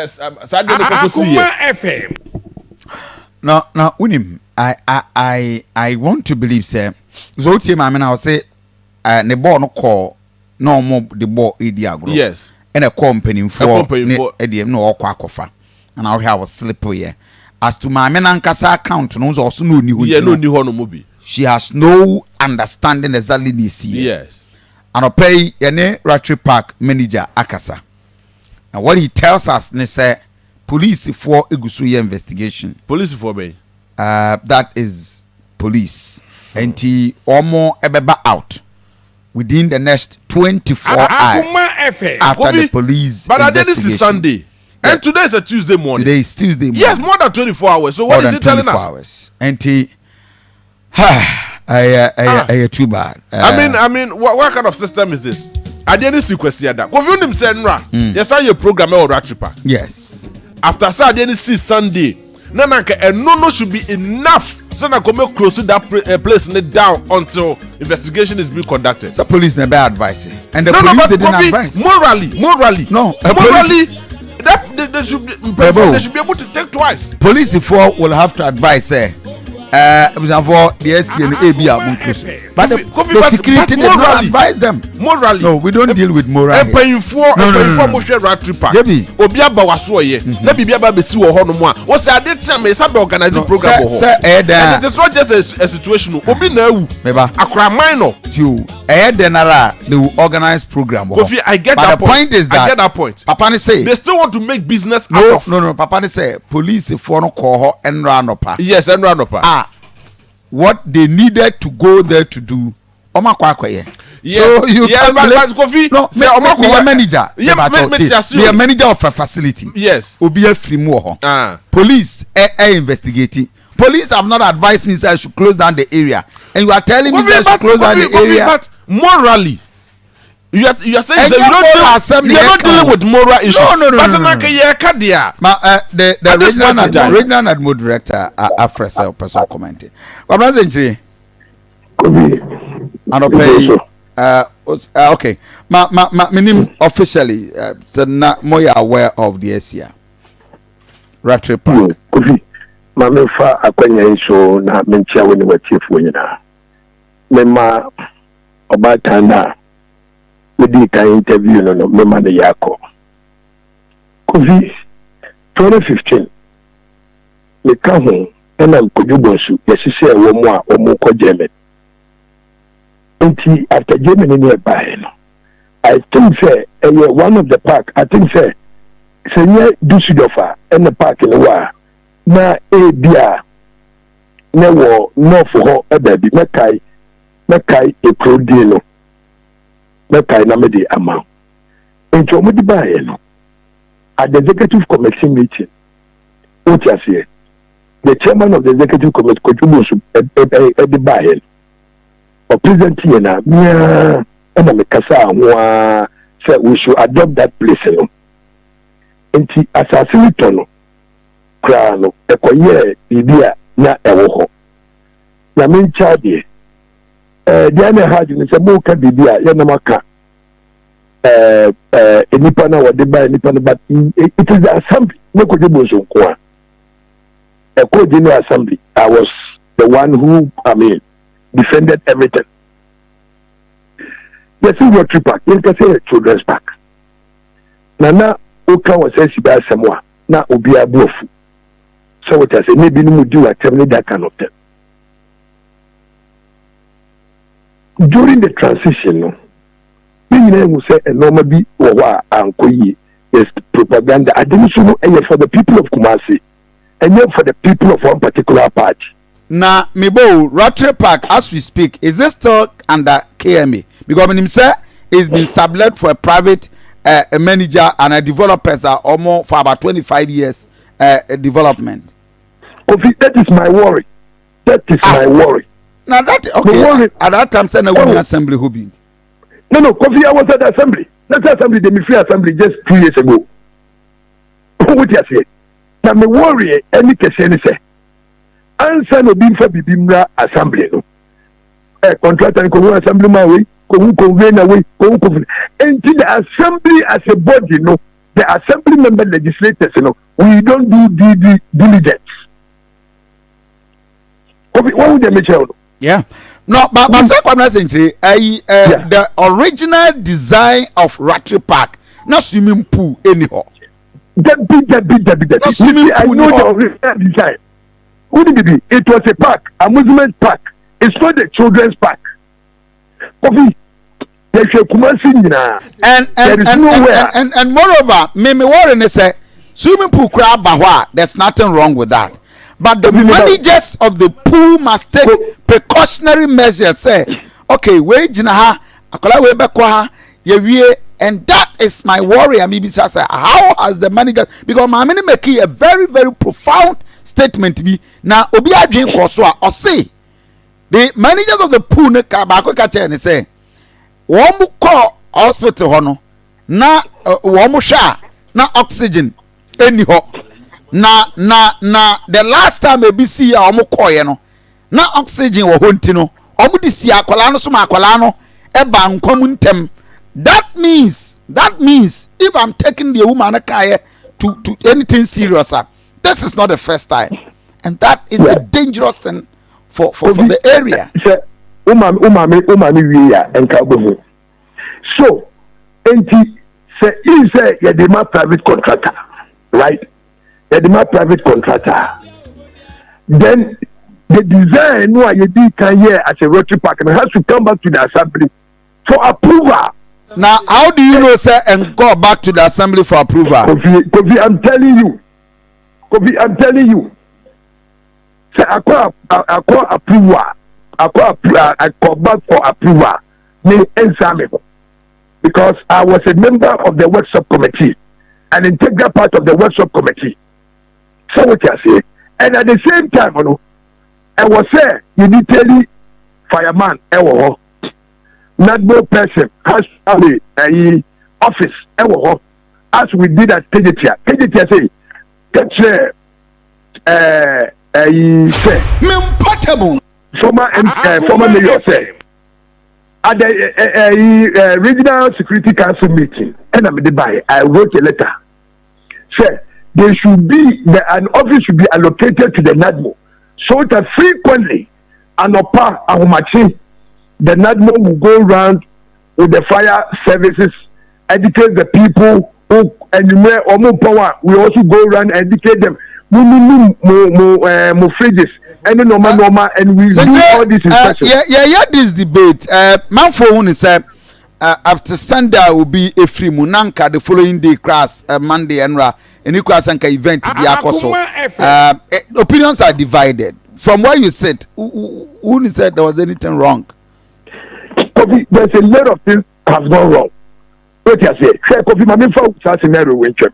saa deɛ no kɔkɔ si yie. Akoma FM. Na na wonim I I I I want to believe sɛ sɛ wotie maame no a ɔse ne bɔɔl no kɔɔ na wɔn de bɔɔl redi agorɔ. Yes. Ɛna ɛkɔɔ mpanimfoɔ Ɛkɔɔ mpanimfoɔ. ne ɛdeɛ na ɔkɔ akɔfa. Ɛna wohwɛ a wɔslip yɛ. As to maame n'ankasa account no, nso ɔso na ɔni hɔ Yeah, nti na no, ɔni hɔ nom bi. She has no understanding exactly deɛ ɛsi yɛ. Yes. Anɔpa yi yɛne Rattray Park manager akasa. Na what he tells us ne sɛ polisifoɔ egu so yɛ investigation. Polisifoɔ bɛn? That is police. Nti wɔn ɛbɛba out within the next 24 hours Akoma FM. after the Kofi, police but ade ne si investigation. Sunday. And Yes. today is a Tuesday morning. Today is Tuesday morning. Yes, more than 24 hours. So what More is than he telling 24 us? hours. Nti, ɛyɛ too bad. I mean, what kind of system is this? Adeɛ ne si Kwasiada. Kofi onim sɛ nnora yɛsan yɛ program ɛwɔ Rattray Park. Yes. After sɛ adeɛ ne si Sunday, na nanka ɛno no should be enough sɛ na kɔmɛ close that place ne down until investigation is being conducted. So police never advise it. And the No, police but didn't Kofi, advise. morally, No, morally, that they should be, Bravo. they should be able to think twice. Police for will have to advise say for the SCN A B A but Kofi, the security but did not morally, advise them. Morally, No, we don't deal with moral here. mpanyinfoɔ No, mpanyinfoɔ no. a mohwɛ Rattray Park Jebi. obi aba waso ɔyɛ na biribi aba abɛsi wɔ hɔ nom a wɔsɛ ade kyɛn mɛ esa bɛ organize program wɔ hɔ sɛ ɛyɛ dɛn and it is not just a situation o, obi na ewu Meba. akora minor. Tio, ɛyɛ dɛn ara they will organize program wɔ hɔ. Kofi, I get But that the point. point is I that get that point. Papa ne say They still want to make business out no of no, papa ne say police foɔ no kɔɔ hɔ ɛnora anɔpa. Yes, ɛnura anɔpa. Ah, what they needed to go there to do, ɔmo akɔ akɔyɛ. Yes. So you Yes, can't blame but Kofi, no sɛ me ɔmo me akɔ yɛ hɔ- manager. Yeah, Mepa me kyɛw, te ase me o. yɛ manager of a facility. Obi afiri mu wɔ hɔ. Police ɛ investigate. Police have not advised me say I should close down the area, and you are telling me Kofi, say I should but close down Kofi, the Kofi, area. but morally, you are saying Ɛnyɛ say you don't moral deal, asɛm you are na not yɛka dealing o. with moral issues. No, But no, na no. ke yɛ ka deɛ. Ma the At this regional point in time. regional admo director afrɛ sɛ ɔpɛ sɛ ɔcomment. Kwabena Sɛnkyere. Kofi. Anɔpɛ yi okay, ma menim officially sɛ na moyɛ aware of the asia Rattray Park. Kofi, ma memfa akwanya yi so na menkyia wo ne watiefoɔ nyinaa. Mema ɔbaatan no a medii kan interview no, mema no yɛ akɔ. Kofi, 2015 meka ho ɛna Kodwo Bonsu yɛhyehyɛ wɔ mu a wɔn kɔ Germany. Nti after Germany ne ɛbaeɛ no, I think sɛ ɛyɛ one of the park, I think sɛ nyɛ Dusseldorf a ɛna park no wɔ a na ebi a na wɔ north hɔ baabi. Mɛkae ekuro din no, mɛkae na mɛde ama wo. Nti wɔn de baeɛ no at the executive committee meeting, wote aseɛ, the chairman of the executive committee, Kwadwo Bonsu, ɛde baeɛ no, ɔpresent yɛ na mia ɛna mekasa ho a sɛ we should adopt that place no. Nti asase no tɔ no koraa no, ɛkɔyɛɛ biribi a na ɛwɔ hɔ. Nyame nkyɛ adeɛ. Ɛɛ deɛ na ɛha adwene sɛ moka biribi a yɛnam aka ɛɛ ɛɛ nnipa no a wɔde ba nnipa no, but it is the assembly ne Kwadwo Bonsu nko a ɛkɔɔ General Assembly. I was the one who, I mean, defended everything. Yɛsi Rotary Park, yɛnka sɛ children's park. Na na woka wɔ sɛ si asɛm a na obiara bu afu sɛ wote ase ne ebinom di w'atɛm ne that kind of thing. During the transition no, ne nyinaa ehu sɛ nneɛma bi wɔ hɔ a ankɔ yie. There's propaganda. Ade no so no, ɛyɛ for the people of Kumasi, ɛnyɛ for the people of one particular party. Na mebo Rotary Park, as we speak, is it still under KMA? Because menim sɛ it's been sublet for a private manager and a developers are almost for about 25 years development. Kofi, that is my worry. That is my worry. Now that, okay, worry, at that time sɛ na woni assembly hɔ bi. No, Kofi, I was at the assembly. That's assembly, the free assembly just 2 years ago. What you say? Na me worry any kɛseɛ ne sɛ ansa na obi nfa biribi mmra assembly no, contractor no kɔhu assembly man wei, kɔhu convener wei, kɔhu convener. Nti the assembly as a body no, the assembly member legislators no, we don't do due diligence. Kofi, wɔn deɛ mekyerɛw no. Yeah. No, but sɛ Kwabena Senkyere, ayi the original design of Rotary Park na swimming pool ɛni hɔ. Dabi, dabi, dabi, dabi. Na swimming I pool know ni the hɔ. Original design. Who did it? It was a park, amusement park. It's not a children's park. Kofi, yɛhwɛ Kumasi nyinaa. And There is nowhere. And moreover, me worry ne sɛ swimming pool koraa ba hɔ a, there's nothing wrong with that. But the Obi me ba- managers of the pool must take precautionary measures. Say, okay, wei gyina ha, akwadaa wei bɛkɔ ha, yɛwie, and that is my worry. I mean, sɛ how has the manager, because maame no make a very, very profound statement bi na obi adwene kɔ so a, ɔse the managers of the pool no ka baako ka kyerɛ ne sɛ wɔn mo kɔ hospital hɔ no na wɔn mo hwɛ a na oxygen ɛni hɔ na the last time ebi si a wɔn kɔɔyɛ no na oxygen wɔ hɔ, nti no wɔn de si akwadaa no so ma akwadaa no ɛba nkwa mu ntɛm. That means if I'm taking the woman kaayɛ to anything serious, ah, this is not the first time, and that is a dangerous thing for the area. Sɛ wo maame wie a, nka wobɛhu so. Nti sɛ if sɛ yɛde ma private contractor, right, yɛde ma private contractor, then the design no a yɛdi kan yɛ as a Rotary Park no has to come back to the assembly for approval. Now, how do you know say and go back to the assembly for approval? Kofi, Kofi, I'm telling you, Kofi, I'm telling you sɛ akɔ approval, akɔ back for approval, me nsa mi ho, because I was a member of the workshop committee, an integral part of the workshop committee. So what you say? And at the same time no, ɛwɔ sɛ yɛ detail fireman ɛwɔ hɔ, NADMO person has to have a ɛyi office ɛwɔ hɔ, as we did at Kejetia. Kejetia say kɛkyerɛ ɛyi sɛ Memportable. Former mayor sɛ at the ɛyi regional security council meeting ɛna mi de ba yɛ, I wrote a letter sɛ there should be the an office should be allocated to the NADMO so that frequently, anɔpa, ahomakye, the NADMO will go round with the fire services, educate the people who anwummerɛ ɔmo pɔn a, we also go round, educate them, mo nunum mo fridges ɛne nneɛma nneɛma, and we do all this inspection. Yɛyɛ this debate, manfo hu ne sɛ after Sunday a obi efiri mu na nka the following day class, Monday ɛnra ɛni kura sɛ nka event bi akɔ so. Opinions are divided. From where you sit, who said there was anything wrong? Kofi, there's a lot of things has gone wrong. Wetin I say? Hwɛ Kofi, maame fa saa scenario wei ntwam.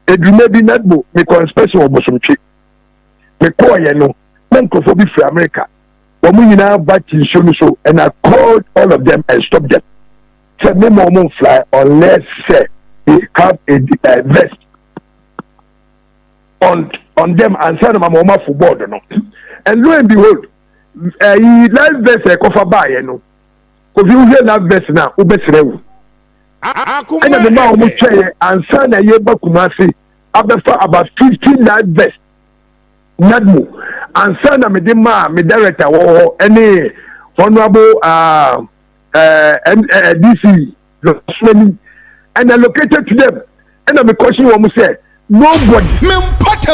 Edwuma bi NADMO, mekɔ inspection wɔ Bosomtwe. Mekɔɔ yɛ no, na nkurɔfoɔ bi firi America. Wɔn nyinaa ba ti nsuo no so, and I called all of them and stopped them. Sɛ me ma wɔn fly unless sɛ they have a vest. on them ansa na mama wɔn afo board no. And lo and behold, ɛyi life vest a ɛkɔfa baayɛ no, Kofi, wohwɛ life vest no a, wobɛsrɛ wo. Ɛna mema wɔn twɛeɛ ansa na yɛba Kumasi abɛfa about 50 life vest NADMO ansa na mede maa me director wɔ hɔ ɛne honourable uh, uh, uh, DC Lɔsomani and allocated to them. Ɛna me kɔhye wɔn sɛ nobody,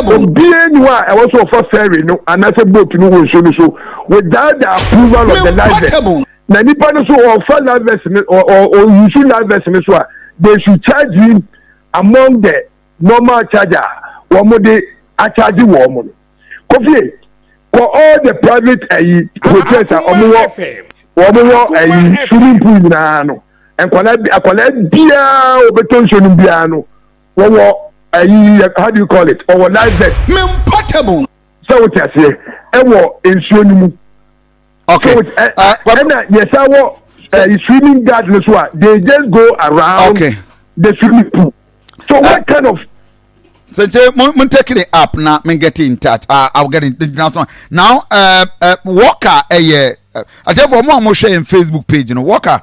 obiara ni hɔ a ɛwɔ sɛ ɔfa ferry no anaasɛ boat no wɔ nsuo no so without the approval of the life vest. Na nipa no so ɔfa life vest no, ɔyusu life vest no so a, they should charge him among the normal charge a wɔn de acharge wɔn no. Kofie, kɔ all the private ayi hotels a wɔn wɔ, wɔn wɔ ayi swimming pool nyinaa no, nkwadaa akwadaa biara wɔbɛtɔ nsuo no biara no, wɔwɔ ayi, how do you call it, wɔwɔ life vest. Portable. Sɛ wote aseɛ, ɛwɔ nsuo no mu. Okay. So ɛna yɛsa wɔ swimming guard no so a, they just go around the swimming pool. So what kind of So, so mo mo take it up na me get in touch. I'll get in now. Now, Walker, yeah. Atefo mo a mo hwɛ yɛn Facebook page no, Walker,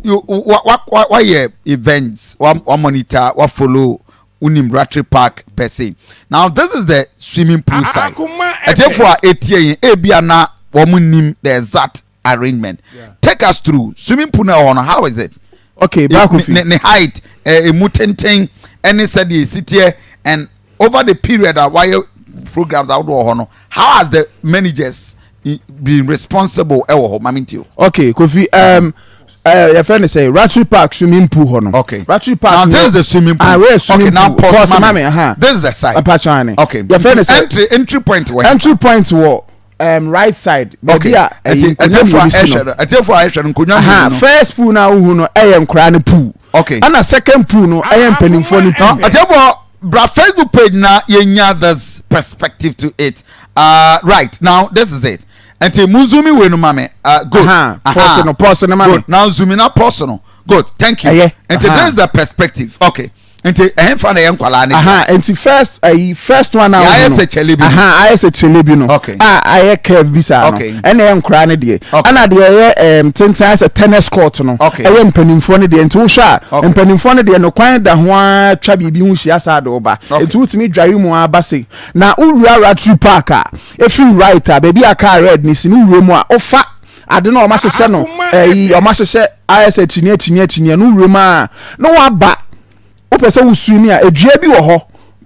you wa wa wa yɛ events, wa wa monitor, wa follow unim Rattray Park per se. Now, this is the swimming pool side. Atefo a etie yɛn, ebi na wɔn nim the exact arrangement. Take us through swimming pool na ɛwɔ no. How is it? Okay, baako fi. Ne height, emu tenten, ɛne sɛdeɛ esi teɛ, and over the period a wayɛ programs ahodoɔ wɔ hɔ no, how has the managers been responsible ɛwɔ hɔ? Maame nti o. Okay, Kofi, yɛfrɛ no sɛ Rattray Park swimming pool hɔ no. Rattray Park. Now this is the swimming pool. Ah, where swimming okay, now pool. Pause, Pause mami. Mami, aha. This is the side. Apachane. Okay. Yɛfrɛ no sɛ Entry point wɔ. Entry point wɔ right side. Baabi a ɛyi nkonnwa mmienu si no. Atiefo a ɛhwɛ no, nkonnwa mmienu no. First pool na wohu no ɛyɛ nkoraa no pool. Ɛna second pool no ɛyɛ mpanimfoɔ no pool. Atiefo, bra Facebook page na yɛnya this perspective to it. Right now this is it. Nti mu zoom wei no ma me. Good. Pause no, pause no ma me. Good. Now zoom na pause no. Good. Thank you. Ɛyɛ. Nti this is the perspective. Okay. Nti ɛhɛnfa na ɛyɛ nkwalaa ne? Nti first ayi, first one a ayɛ sɛ kyɛlɛ bi no. Ayɛ sɛ kyɛlɛ bi no. A ayɛ curve bi saa no. Ɛna ɛyɛ nkoraa ne deɛ. Ɛna deɛ ɛyɛ tenten ayɛ sɛ tennis court no. Ɛyɛ mpanimfoɔ ne deɛ. Nti wohwɛ a, mpanimfoɔ ne deɛ no, kwan da ho ara twa biribi ho hyia saa de ɔba. Nti wotumi dware mu aba se. Na wowura Rattray Park a, efiri right a, baabi a car red ne si no, wowura mu a, wofa ade na ɔmo ahyehyɛ no, ɛyi ɔmo ahyehyɛ ayɛ sɛ kyiniiɛ kyiniiɛ kyiniiɛ no, wowura mu a na waba, wopɛ sɛ wo swim a, edua bi wɔ hɔ.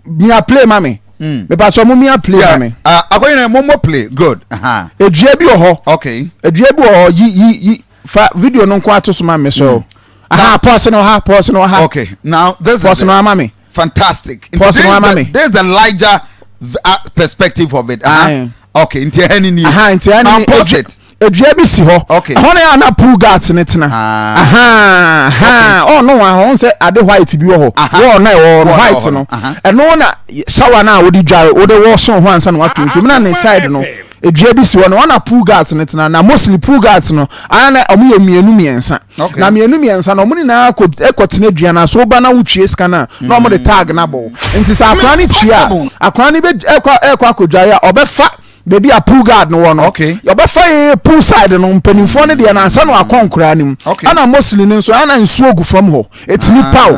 Mia play ma me. Mepatwa mo, mia play ma me. Akɔyɛ mo mo play good. Edua bi wɔ hɔ. Edua bi wɔ hɔ. Yi yi yi, fa video no nko ato so ma me so. Aha, pause no ha, pause no ha. Okay, now this is pause no ama me. Fantastic. Pause no ama me. This is the larger perspective of it. Okay, nti ɛhɛ ni nie. Aha, nti ɛhɛ ni nie. Now pause it. Edua bi si hɔ. Ɛhɔ no yɛ ana pool guards ne tena. Aha, ɔno wa hɔ sɛ ade white bi wɔ hɔ. Wɔɔ na ɛwɔ no white no, ɛno na shower na wode dware, wode wɔso ho ansa na wato nsuo mu. Na ne side no, edua bi si hɔ no, ɔna pool guards ne tena. Na mostly pool guards no ana na ɔmo yɛ mmienu mmiɛnsa. Na mmienu mmiɛnsa no, ɔmo nyinaa kɔ ɛkɔ tena dua no so. Woba na wotue sika no a, na ɔmo de tag na bɔ. Nti sɛ akwaraa no tue a, akwaraa no bɛ ɛkɔ akɔdware a, ɔbɛfa baabi a pool guard no wɔ no. Ɔbɛfa yɛ pool side no, mpanimfoɔ no deɛ no, ansa na wakɔ nkoraa no mu. Ɛna mostly no nso, ɛna nsuo gu fam hɔ, ɛtumi paw.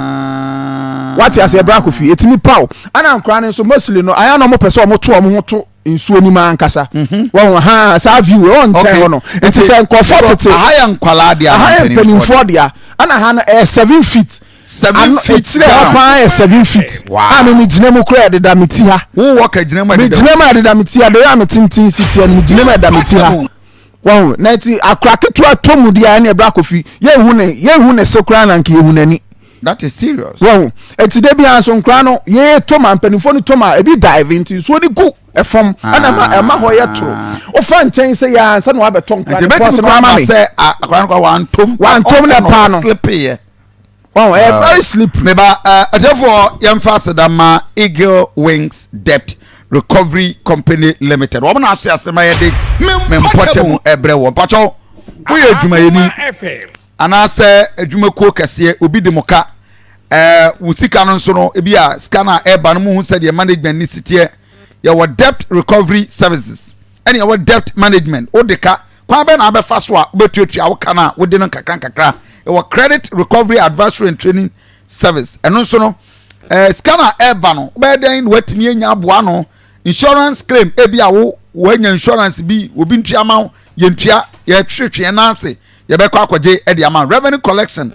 Wate aseɛ, bra Kofi? Ɛtumi paw. Ɛna nkoraa no nso mostly no, ayɛ na ɔmo pɛ sɛ ɔmo to ɔmo ho to nsuo no mu ankasa. Wɔn ha saa view ɛwɔ nkyɛn hɔ no. Nti sɛ nkɔfoɔ tete aha yɛ nkwalaa deɛ? Aha yɛ mpanimfoɔ deɛ. Ɛna ha no ɛyɛ 7 feet. 7 feet Ekyirɛ hɔ down. Paa yɛ 7 feet. A mi gyina mu kura, ɛdeda mi ti ha. Wo wɔ ka gyina mu Mi ɛdeda. Gyina mu a, ɛdeda mi ti ha. Deɛ a mi tenten si tiɛ no, mi gyina mu a, ɛda mi ti ha. Wɔn na ti akora ketewa tɔ mu deɛ, ɛna ɛbra Kofi, yɛnhu ne, yɛnhu ne se koraa na nka yɛhu n'ani. That is serious. Wɔn eti de bi nso, nkora no yɛyɛ tɔ ma mpanimfoɔ no tɔ ma ebi dive, nti nsuo ni gu ɛfam, ɛna ɛma hɔ yɛ toro. Wofa nkyɛn sɛ yɛ ansa na wabɛtɔ nkora nti no ebetumi pɔs no kora ama ma me. Sɛ akora no kora wantom. Wantom na paa no. Slip yɛ. Wɔn ɛyɛ very slippery. Meba ɛtɛfoɔ, yɛmfa aseda ma Eagle Wings Debt Recovery Company Limited. Wɔn na aso ase ma yɛde me mpɔtɛ mu ɛbrɛ wɔn. Mpakyɛw, woyɛ adwumayɛni anaasɛ adwumakuo kɛseɛ, obi de mo ka. Ɛɛ wo sika no nso no, ebi a sika no a ɛreba no muhu sɛdeɛ management ne si teɛ. Yɛwɔ debt recovery services ɛne yɛwɔ debt management. Wode ka kwan bɛn na abɛfa so a wobɛtuatua wo ka no a wode no nkakra nkakra. Yɛwɔ credit recovery advisory and training service. Ɛno nso no, ɛɛ sika no a ɛreba no wobɛyɛ dɛn na watumi anya aboa no. Insurance claim, ebi a wo wanya insurance bi, obi ntua ma wo, yɛntua, yɛtwetwe yɛn nan ase, yɛbɛkɔ akɔgye de ama. Revenue collection,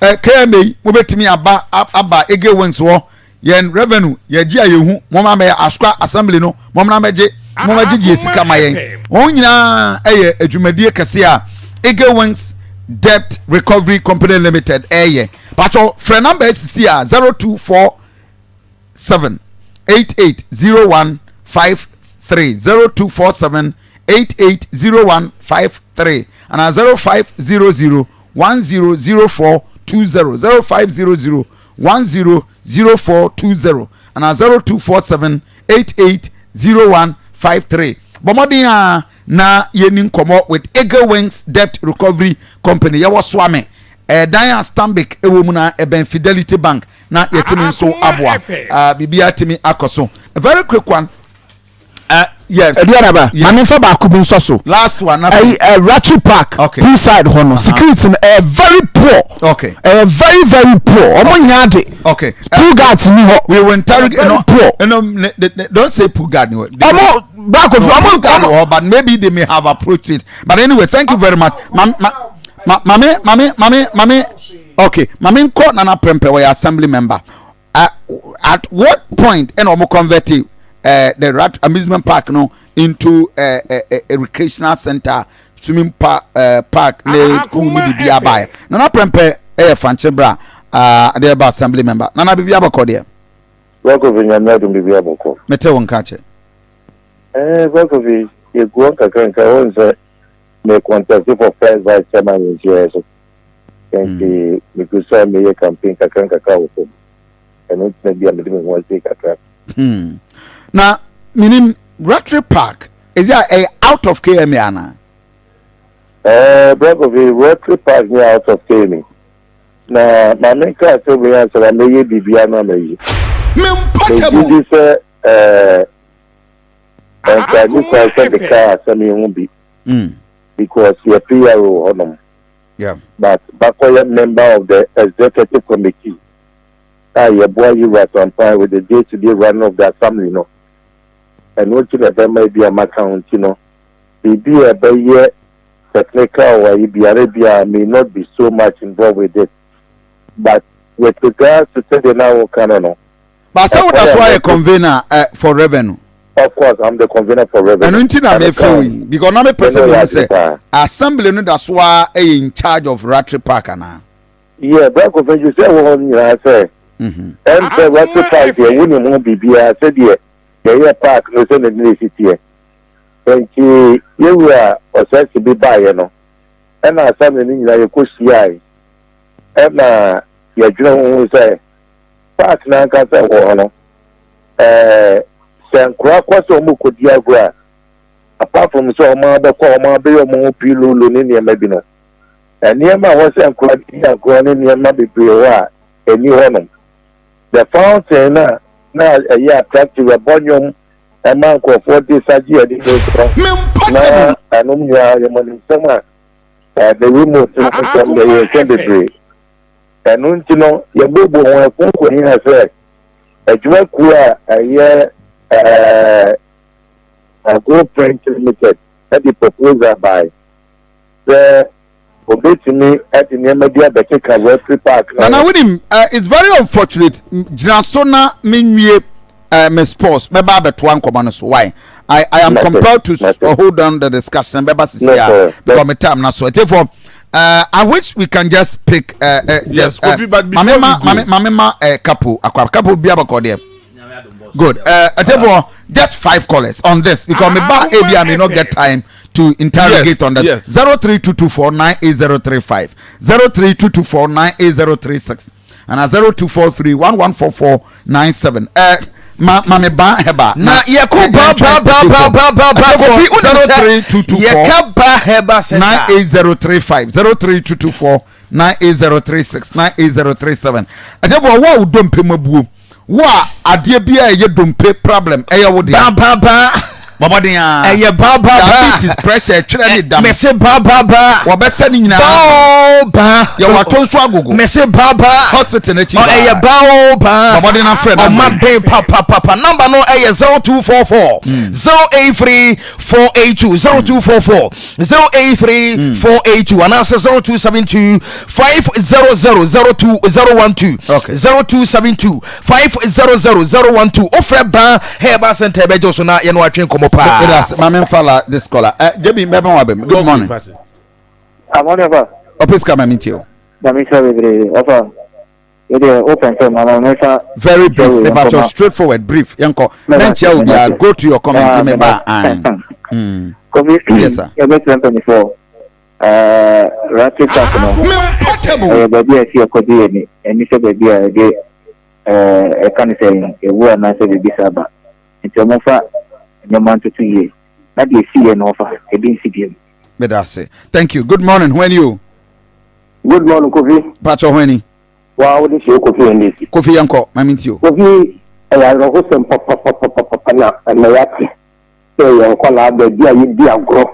KMA yi mobɛtumi aba aba Ege Wings hɔ, yɛn revenue yɛgye a yɛhu, moma mɛyɛ Asokwa assembly no, momna mɛgye, moma gyegye sika ma yɛn. Wɔn nyinaa ɛyɛ adwumadie kɛse a Ege Wings Debt Recovery Company Limited ɛyɛ. Patro frɛ namba esisi a 0247 8801 53, 0247 880153 ana 0500 100420, 0500 100420 ana 0247 880153. Bɔ mmɔden a na yɛni nkɔmmɔ with Eagle Wings Debt Recovery Company. Yɛwɔ Soame, ɛdan a Stanbic ɛwɔ mu na ɛbɛn Fidelity Bank, na yɛtumi nso aboa biribiara tumi akɔ so. A very quick one. Yes. Aduanaba, yes. Maame nfa baako bi nsɔ so. Last one. Ɛyi ɛ Ratri Park. Okay. Poolside hɔ no. Security no ɛyɛ very poor. Okay. Ɛyɛ very very poor. Ɔmo nya ade. Okay. Pool guards ni hɔ. We will interrogate. Very poor. No, no, don't say pool guard ni hɔ. Ɔmo baako fi ɔmo ɔmo. But maybe they may have approached it. But anyway, thank you very much. Ma ma ma mame mame mame mame. Okay, mame nkɔ Nana Prempeh wɔyɛ assembly member. At what point ɛna wɔn convert the rat amusement park no into a, a recreational center, swimming pa park ne pool ne biribi abaayɛ? Nana Prempeh ɛyɛ fankyɛ bra adeɛ ba assembly member. Nana, biribi abɔkɔ deɛ? Bɛkɔfi, Nyame adom, biribi abɔkɔ. Mete wo nka kyɛ. Ɛɛ, Bɛkɔfi, yɛgu hɔ nkakra nkakra. Wɔn sɛ me contest for first vice chairman wɔ nhyia so, nti megu sɛ meyɛ campaign kakra nkakra wɔ fam. Ɛno ntina bi a mede me ho asie kakra. Na menim Rotary Park, is it ɛyɛ out of KMA anaa? Ɛɛ, Bɛkɔfi, Rotary Park nyɛ out of KMA. Na maame nka sɛ wei ansa na mɛyɛ biribiara no ama yi. Mempɔtɛ mu. Megye di sɛ ɛɛ nka ne kwan sɛ meka asɛm yi ho bi because yɛ PRO wɔ hɔnom. But bakɔyɛ member of the executive committee a yɛboa Yewura Sampan with the day to day running of the assembly no. Ɛno nti na ɛbɛma bi a maka ho nti no, biribi a ɛbɛyɛ technical or ayi biara bi a may not be so much involved with it. But with regards to sɛdeɛ na woka no, But sɛ woda so ayɛ convener for revenue? Of course, I'm the convener for revenue. Ɛno nti na mefrɛ wo yi, because na mepɛ sɛ mehu sɛ assembly no da so a ɛyɛ in charge of Rattray Park anaa? Yeah, Bra Kofi, sɛ ɛwɔ hɔ nyinaa sɛ ɛm sɛ Rattray Park deɛ, wonim ho biribiara sɛdeɛ yɛyɛ park no sɛ ne ne si teɛ. Nti yɛwura ɔsɛse bi baeɛ no, ɛna assembly no nyinaa yɛkɔhyiae, ɛna yɛdwene ho ho sɛ park no ankasa wɔ hɔ no, sɛ nkora kɔ sɛ ɔmo kɔdi agorɔ a, apart from sɛ ɔmo abɛkɔ ɔmo abɛyɛ ɔmo ho piilolo ne nneɛma bi no, nneɛma a ɛwɔ sɛ nkora di agorɔ ne nneɛma bebree hɔ a ɛni hɔnom. The fountain na na ɛyɛ attractive, ɛbɔ nnwom ɛma nkurɔfoɔ de sagye ani no nso no, na ɛnom nyinaa yɛmɔ ne nsɛm a the remote no nsɛm deɛ yɛhwɛ bebree. Ɛno nti no, yɛbɔbɔ ho ɛfo nkɔhia sɛ adwumakuo a ɛyɛ Agro Print Limited ɛde proposal bae sɛ obetumi ɛde nneɛma bi abɛkeka Rotary Park no. Nana, wonim, it's very unfortunate. Gyina so na menwie me sports, mɛba abɛtoa nkɔmmɔ no so. Why I am compelled to hold on the discussion bɛba sisi a because me time na so ɛtiefo. I wish we can just pick Yes, Kofi, but before mame ma we go, mame mame ma kapo akwa kapo bi abakɔ deɛ. Good. Ɛtiefo, just five callers on this because me ba ebi I may not get time to interrogate on that. 0322498035, 0322498036 and 0243114497. Ma ma me ba heba. Na yɛkɔ ba ba ba ba ba ba ba, Kofi, wonim sɛ 03224 yɛka ba heba center 98035, 03224. 98036 98037. Ɛtɛfo wo a wo dompe mu abuo. Wo a adeɛ bi a ɛyɛ dompe problem ɛyɛ wo dea. Ba ba ba. Bɔbɔden a. Ɛyɛ ba ba ba. Diabetes pressure ɛtwerɛ ne dam. Mese ba ba ba. Wɔbɛsɛ ne nyinaa. Ba o ba. Yɛwɔ ato nso agogo. Mese ba ba. Hospital n'akyi ba. Ɛyɛ ba o ba. Bɔbɔden afrɛ namba. Ɔma den papapapa. Namba no ɛyɛ 0244 083 482 0244 083 482 anaasɛ 0272 500 02 012 Okay. 0272 500 012 wofrɛ ba herbal center ɛbɛgye wo so na yɛne watwe nkɔmmɔ paa Wait us, Mame Mfala, this caller. JB, Mbeba Wabem. Good morning. Amone fa. Opiska Mame Tio. Mame sɛ bebree ɔfa. Yɛdeɛ wopɛ ntɛm ama me fa. Very brief. Mepa straightforward brief. Yɛnkɔ. Mɛnkyia obiara. Go to your comment. Me ba. Kofi. Yes sir. Yɛbɛsrɛ mpanimfoɔ. Ratchet Park no. Ɛyɛ baabi a ɛsi ɛkɔgye yɛn ni. Ɛni sɛ baabi a ɛde ɛka ne sɛ ewu anaasɛ biribi saa ba. Nti wɔmfa nneɛma ntoto yie. Na deɛ esi yɛ no wɔfa ebi nsi bio. Meda ase. Thank you. Good morning. When you? Good morning, Kofi. Pacho hwani. Wa wo de hyɛ Kofi NDC. Kofi yɛnkɔ, ma me ntie o. Kofi, ɛyɛ awerɛhosɛm papapapapapa na ɛnɛ yɛate sɛ yɛn nkwadaa baabi a yɛdi agorɔ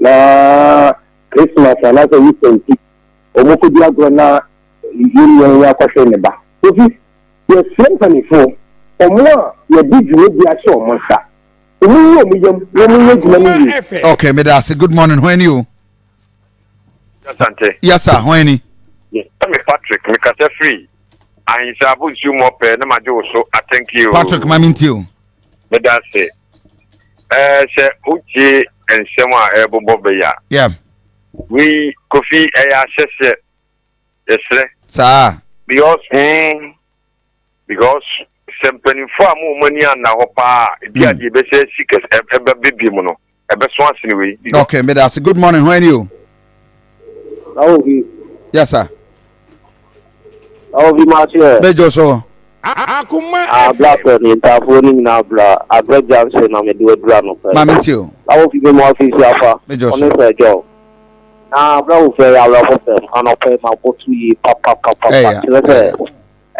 na Christmas anaasɛ Easter nti wɔn kɔdi agorɔ na yɛn nua yi akɔhwɛ ne ba. Kofi, yɛsrɛ mpanimfoɔ, wɔn a yɛde dwumadie ahyɛ wɔn nsa, wɔn nyi wɔn yam na wɔn nyɛ adwuma no yie. Okay, meda ase. Good morning, hwani o. Asante. Yes sir, hwan ni? Yɛfrɛ me Patrick, mekasa firi Ahensa Abonsuo mu ɔpɛ na magye wo so atɛnkie o. Patrick ma mentie o. Meda ase. Ɛɛ sɛ wotie nsɛm a ɛrebobɔ bɛ yi a. Yeah. Wei Kofi ɛyɛ ahyɛseɛ. Yɛsrɛ. Saa. Because mm, Because sɛ mpanimfoɔ a mo wɔn ani anna hɔ paa a, ebi a deɛ ɛbɛsɛ asi kɛse ɛbɛ bebie mu no, ɛbɛso asene wei. Okay, meda ase. Good morning, hwan ni o? Awobi. Yes, sir. Awobi maa kyerɛ. Bɛjɔ so. Akoma Ah, black ne ntaafoɔ no nyinaa bra abrɛ junction na mede waduru anɔpa yi. Maame ti o. Awobi me mu afisi afa. Bɛjɔ so. Ɔne sɛ John. Na abrɛ wo fɛ yɛ awerɛhosɛm anɔpa yi ma bɔto yie papapapapa kyerɛ sɛ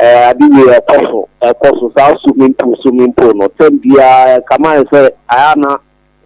Ɛɛ ade wei ɛkɔ so ɛkɔ so saa swimming pool swimming pool no tɛm biara ɛkame ayɛ sɛ ayɛ a na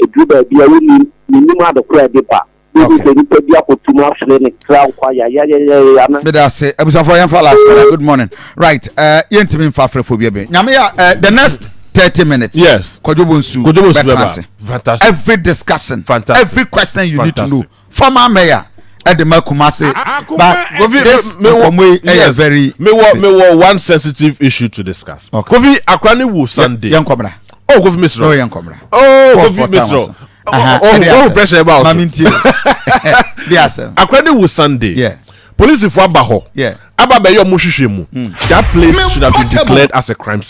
ɛduru baabi a wonnim mennim ade korɔ a ɛde ba wobɛhu sɛ nipa bi akɔto mu ahwere ne kra nkwa yayayayaya na. Meda ase abusuafoɔ yɛmfa last caller good morning right uh, yɛntumi mfa afrɛfoɔ bi abɛn nyame yɛ uh, the next 30 minutes yes kwadwo bonsu kwadwo bonsu bɛtena ase fantastic every discussion fantastic every question you fantastic. need to know former mayor ɛde ma Kumasi but Kofi, this me, nkɔmɔ yi ɛyɛ yes, very me wɔ me wɔ one sensitive issue to discuss. Okay. Kofi akora ne wu Sunday. Yɛn kɔmra. Oh Kofi mesrɛ. Oh yɛn kɔmra. Oh Kofi mesrɛ. Oh oh pressure ɛba ɔso. Maame ntie. Di asɛm. Akora ne wu Sunday. Yeah. Polisifo aba hɔ. Yeah. Aba bɛyɛ ɔmo hwehwɛ mu. That place should have been declared as a crime,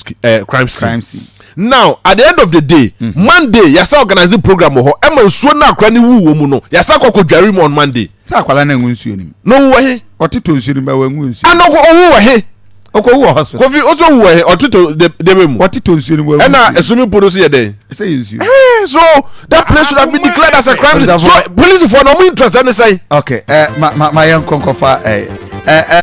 crime scene. Crime scene. Now at the end of the day, mm. Monday yasa organize program wɔ hɔ. Ɛma nsuo na akora ne wu wɔ mu no. Yasa kɔ kɔ dware mu on Monday. Sɛ akwara na ngu nsuo no mu. Na owu wɔ he? Ɔtetɔ nsuo no mu bɛ wangu nsuo. Ana ɔkɔ owu wɔ he? Ɔkɔ wu wɔ hospital. Kofi ɔsɛ owu wɔ he? Ɔtetɔ de debe mu. Ɔtetɔ nsuo no mu wangu nsuo. Ɛna swimming pool no so yɛ dɛn? Ɛsɛ yɛ nsuo. Eh, so that place should have been declared as a crime scene. So police for no interest ɛne sɛn? Okay, eh, ma ma ma yɛn nkɔnkɔfa eh, eh, eh.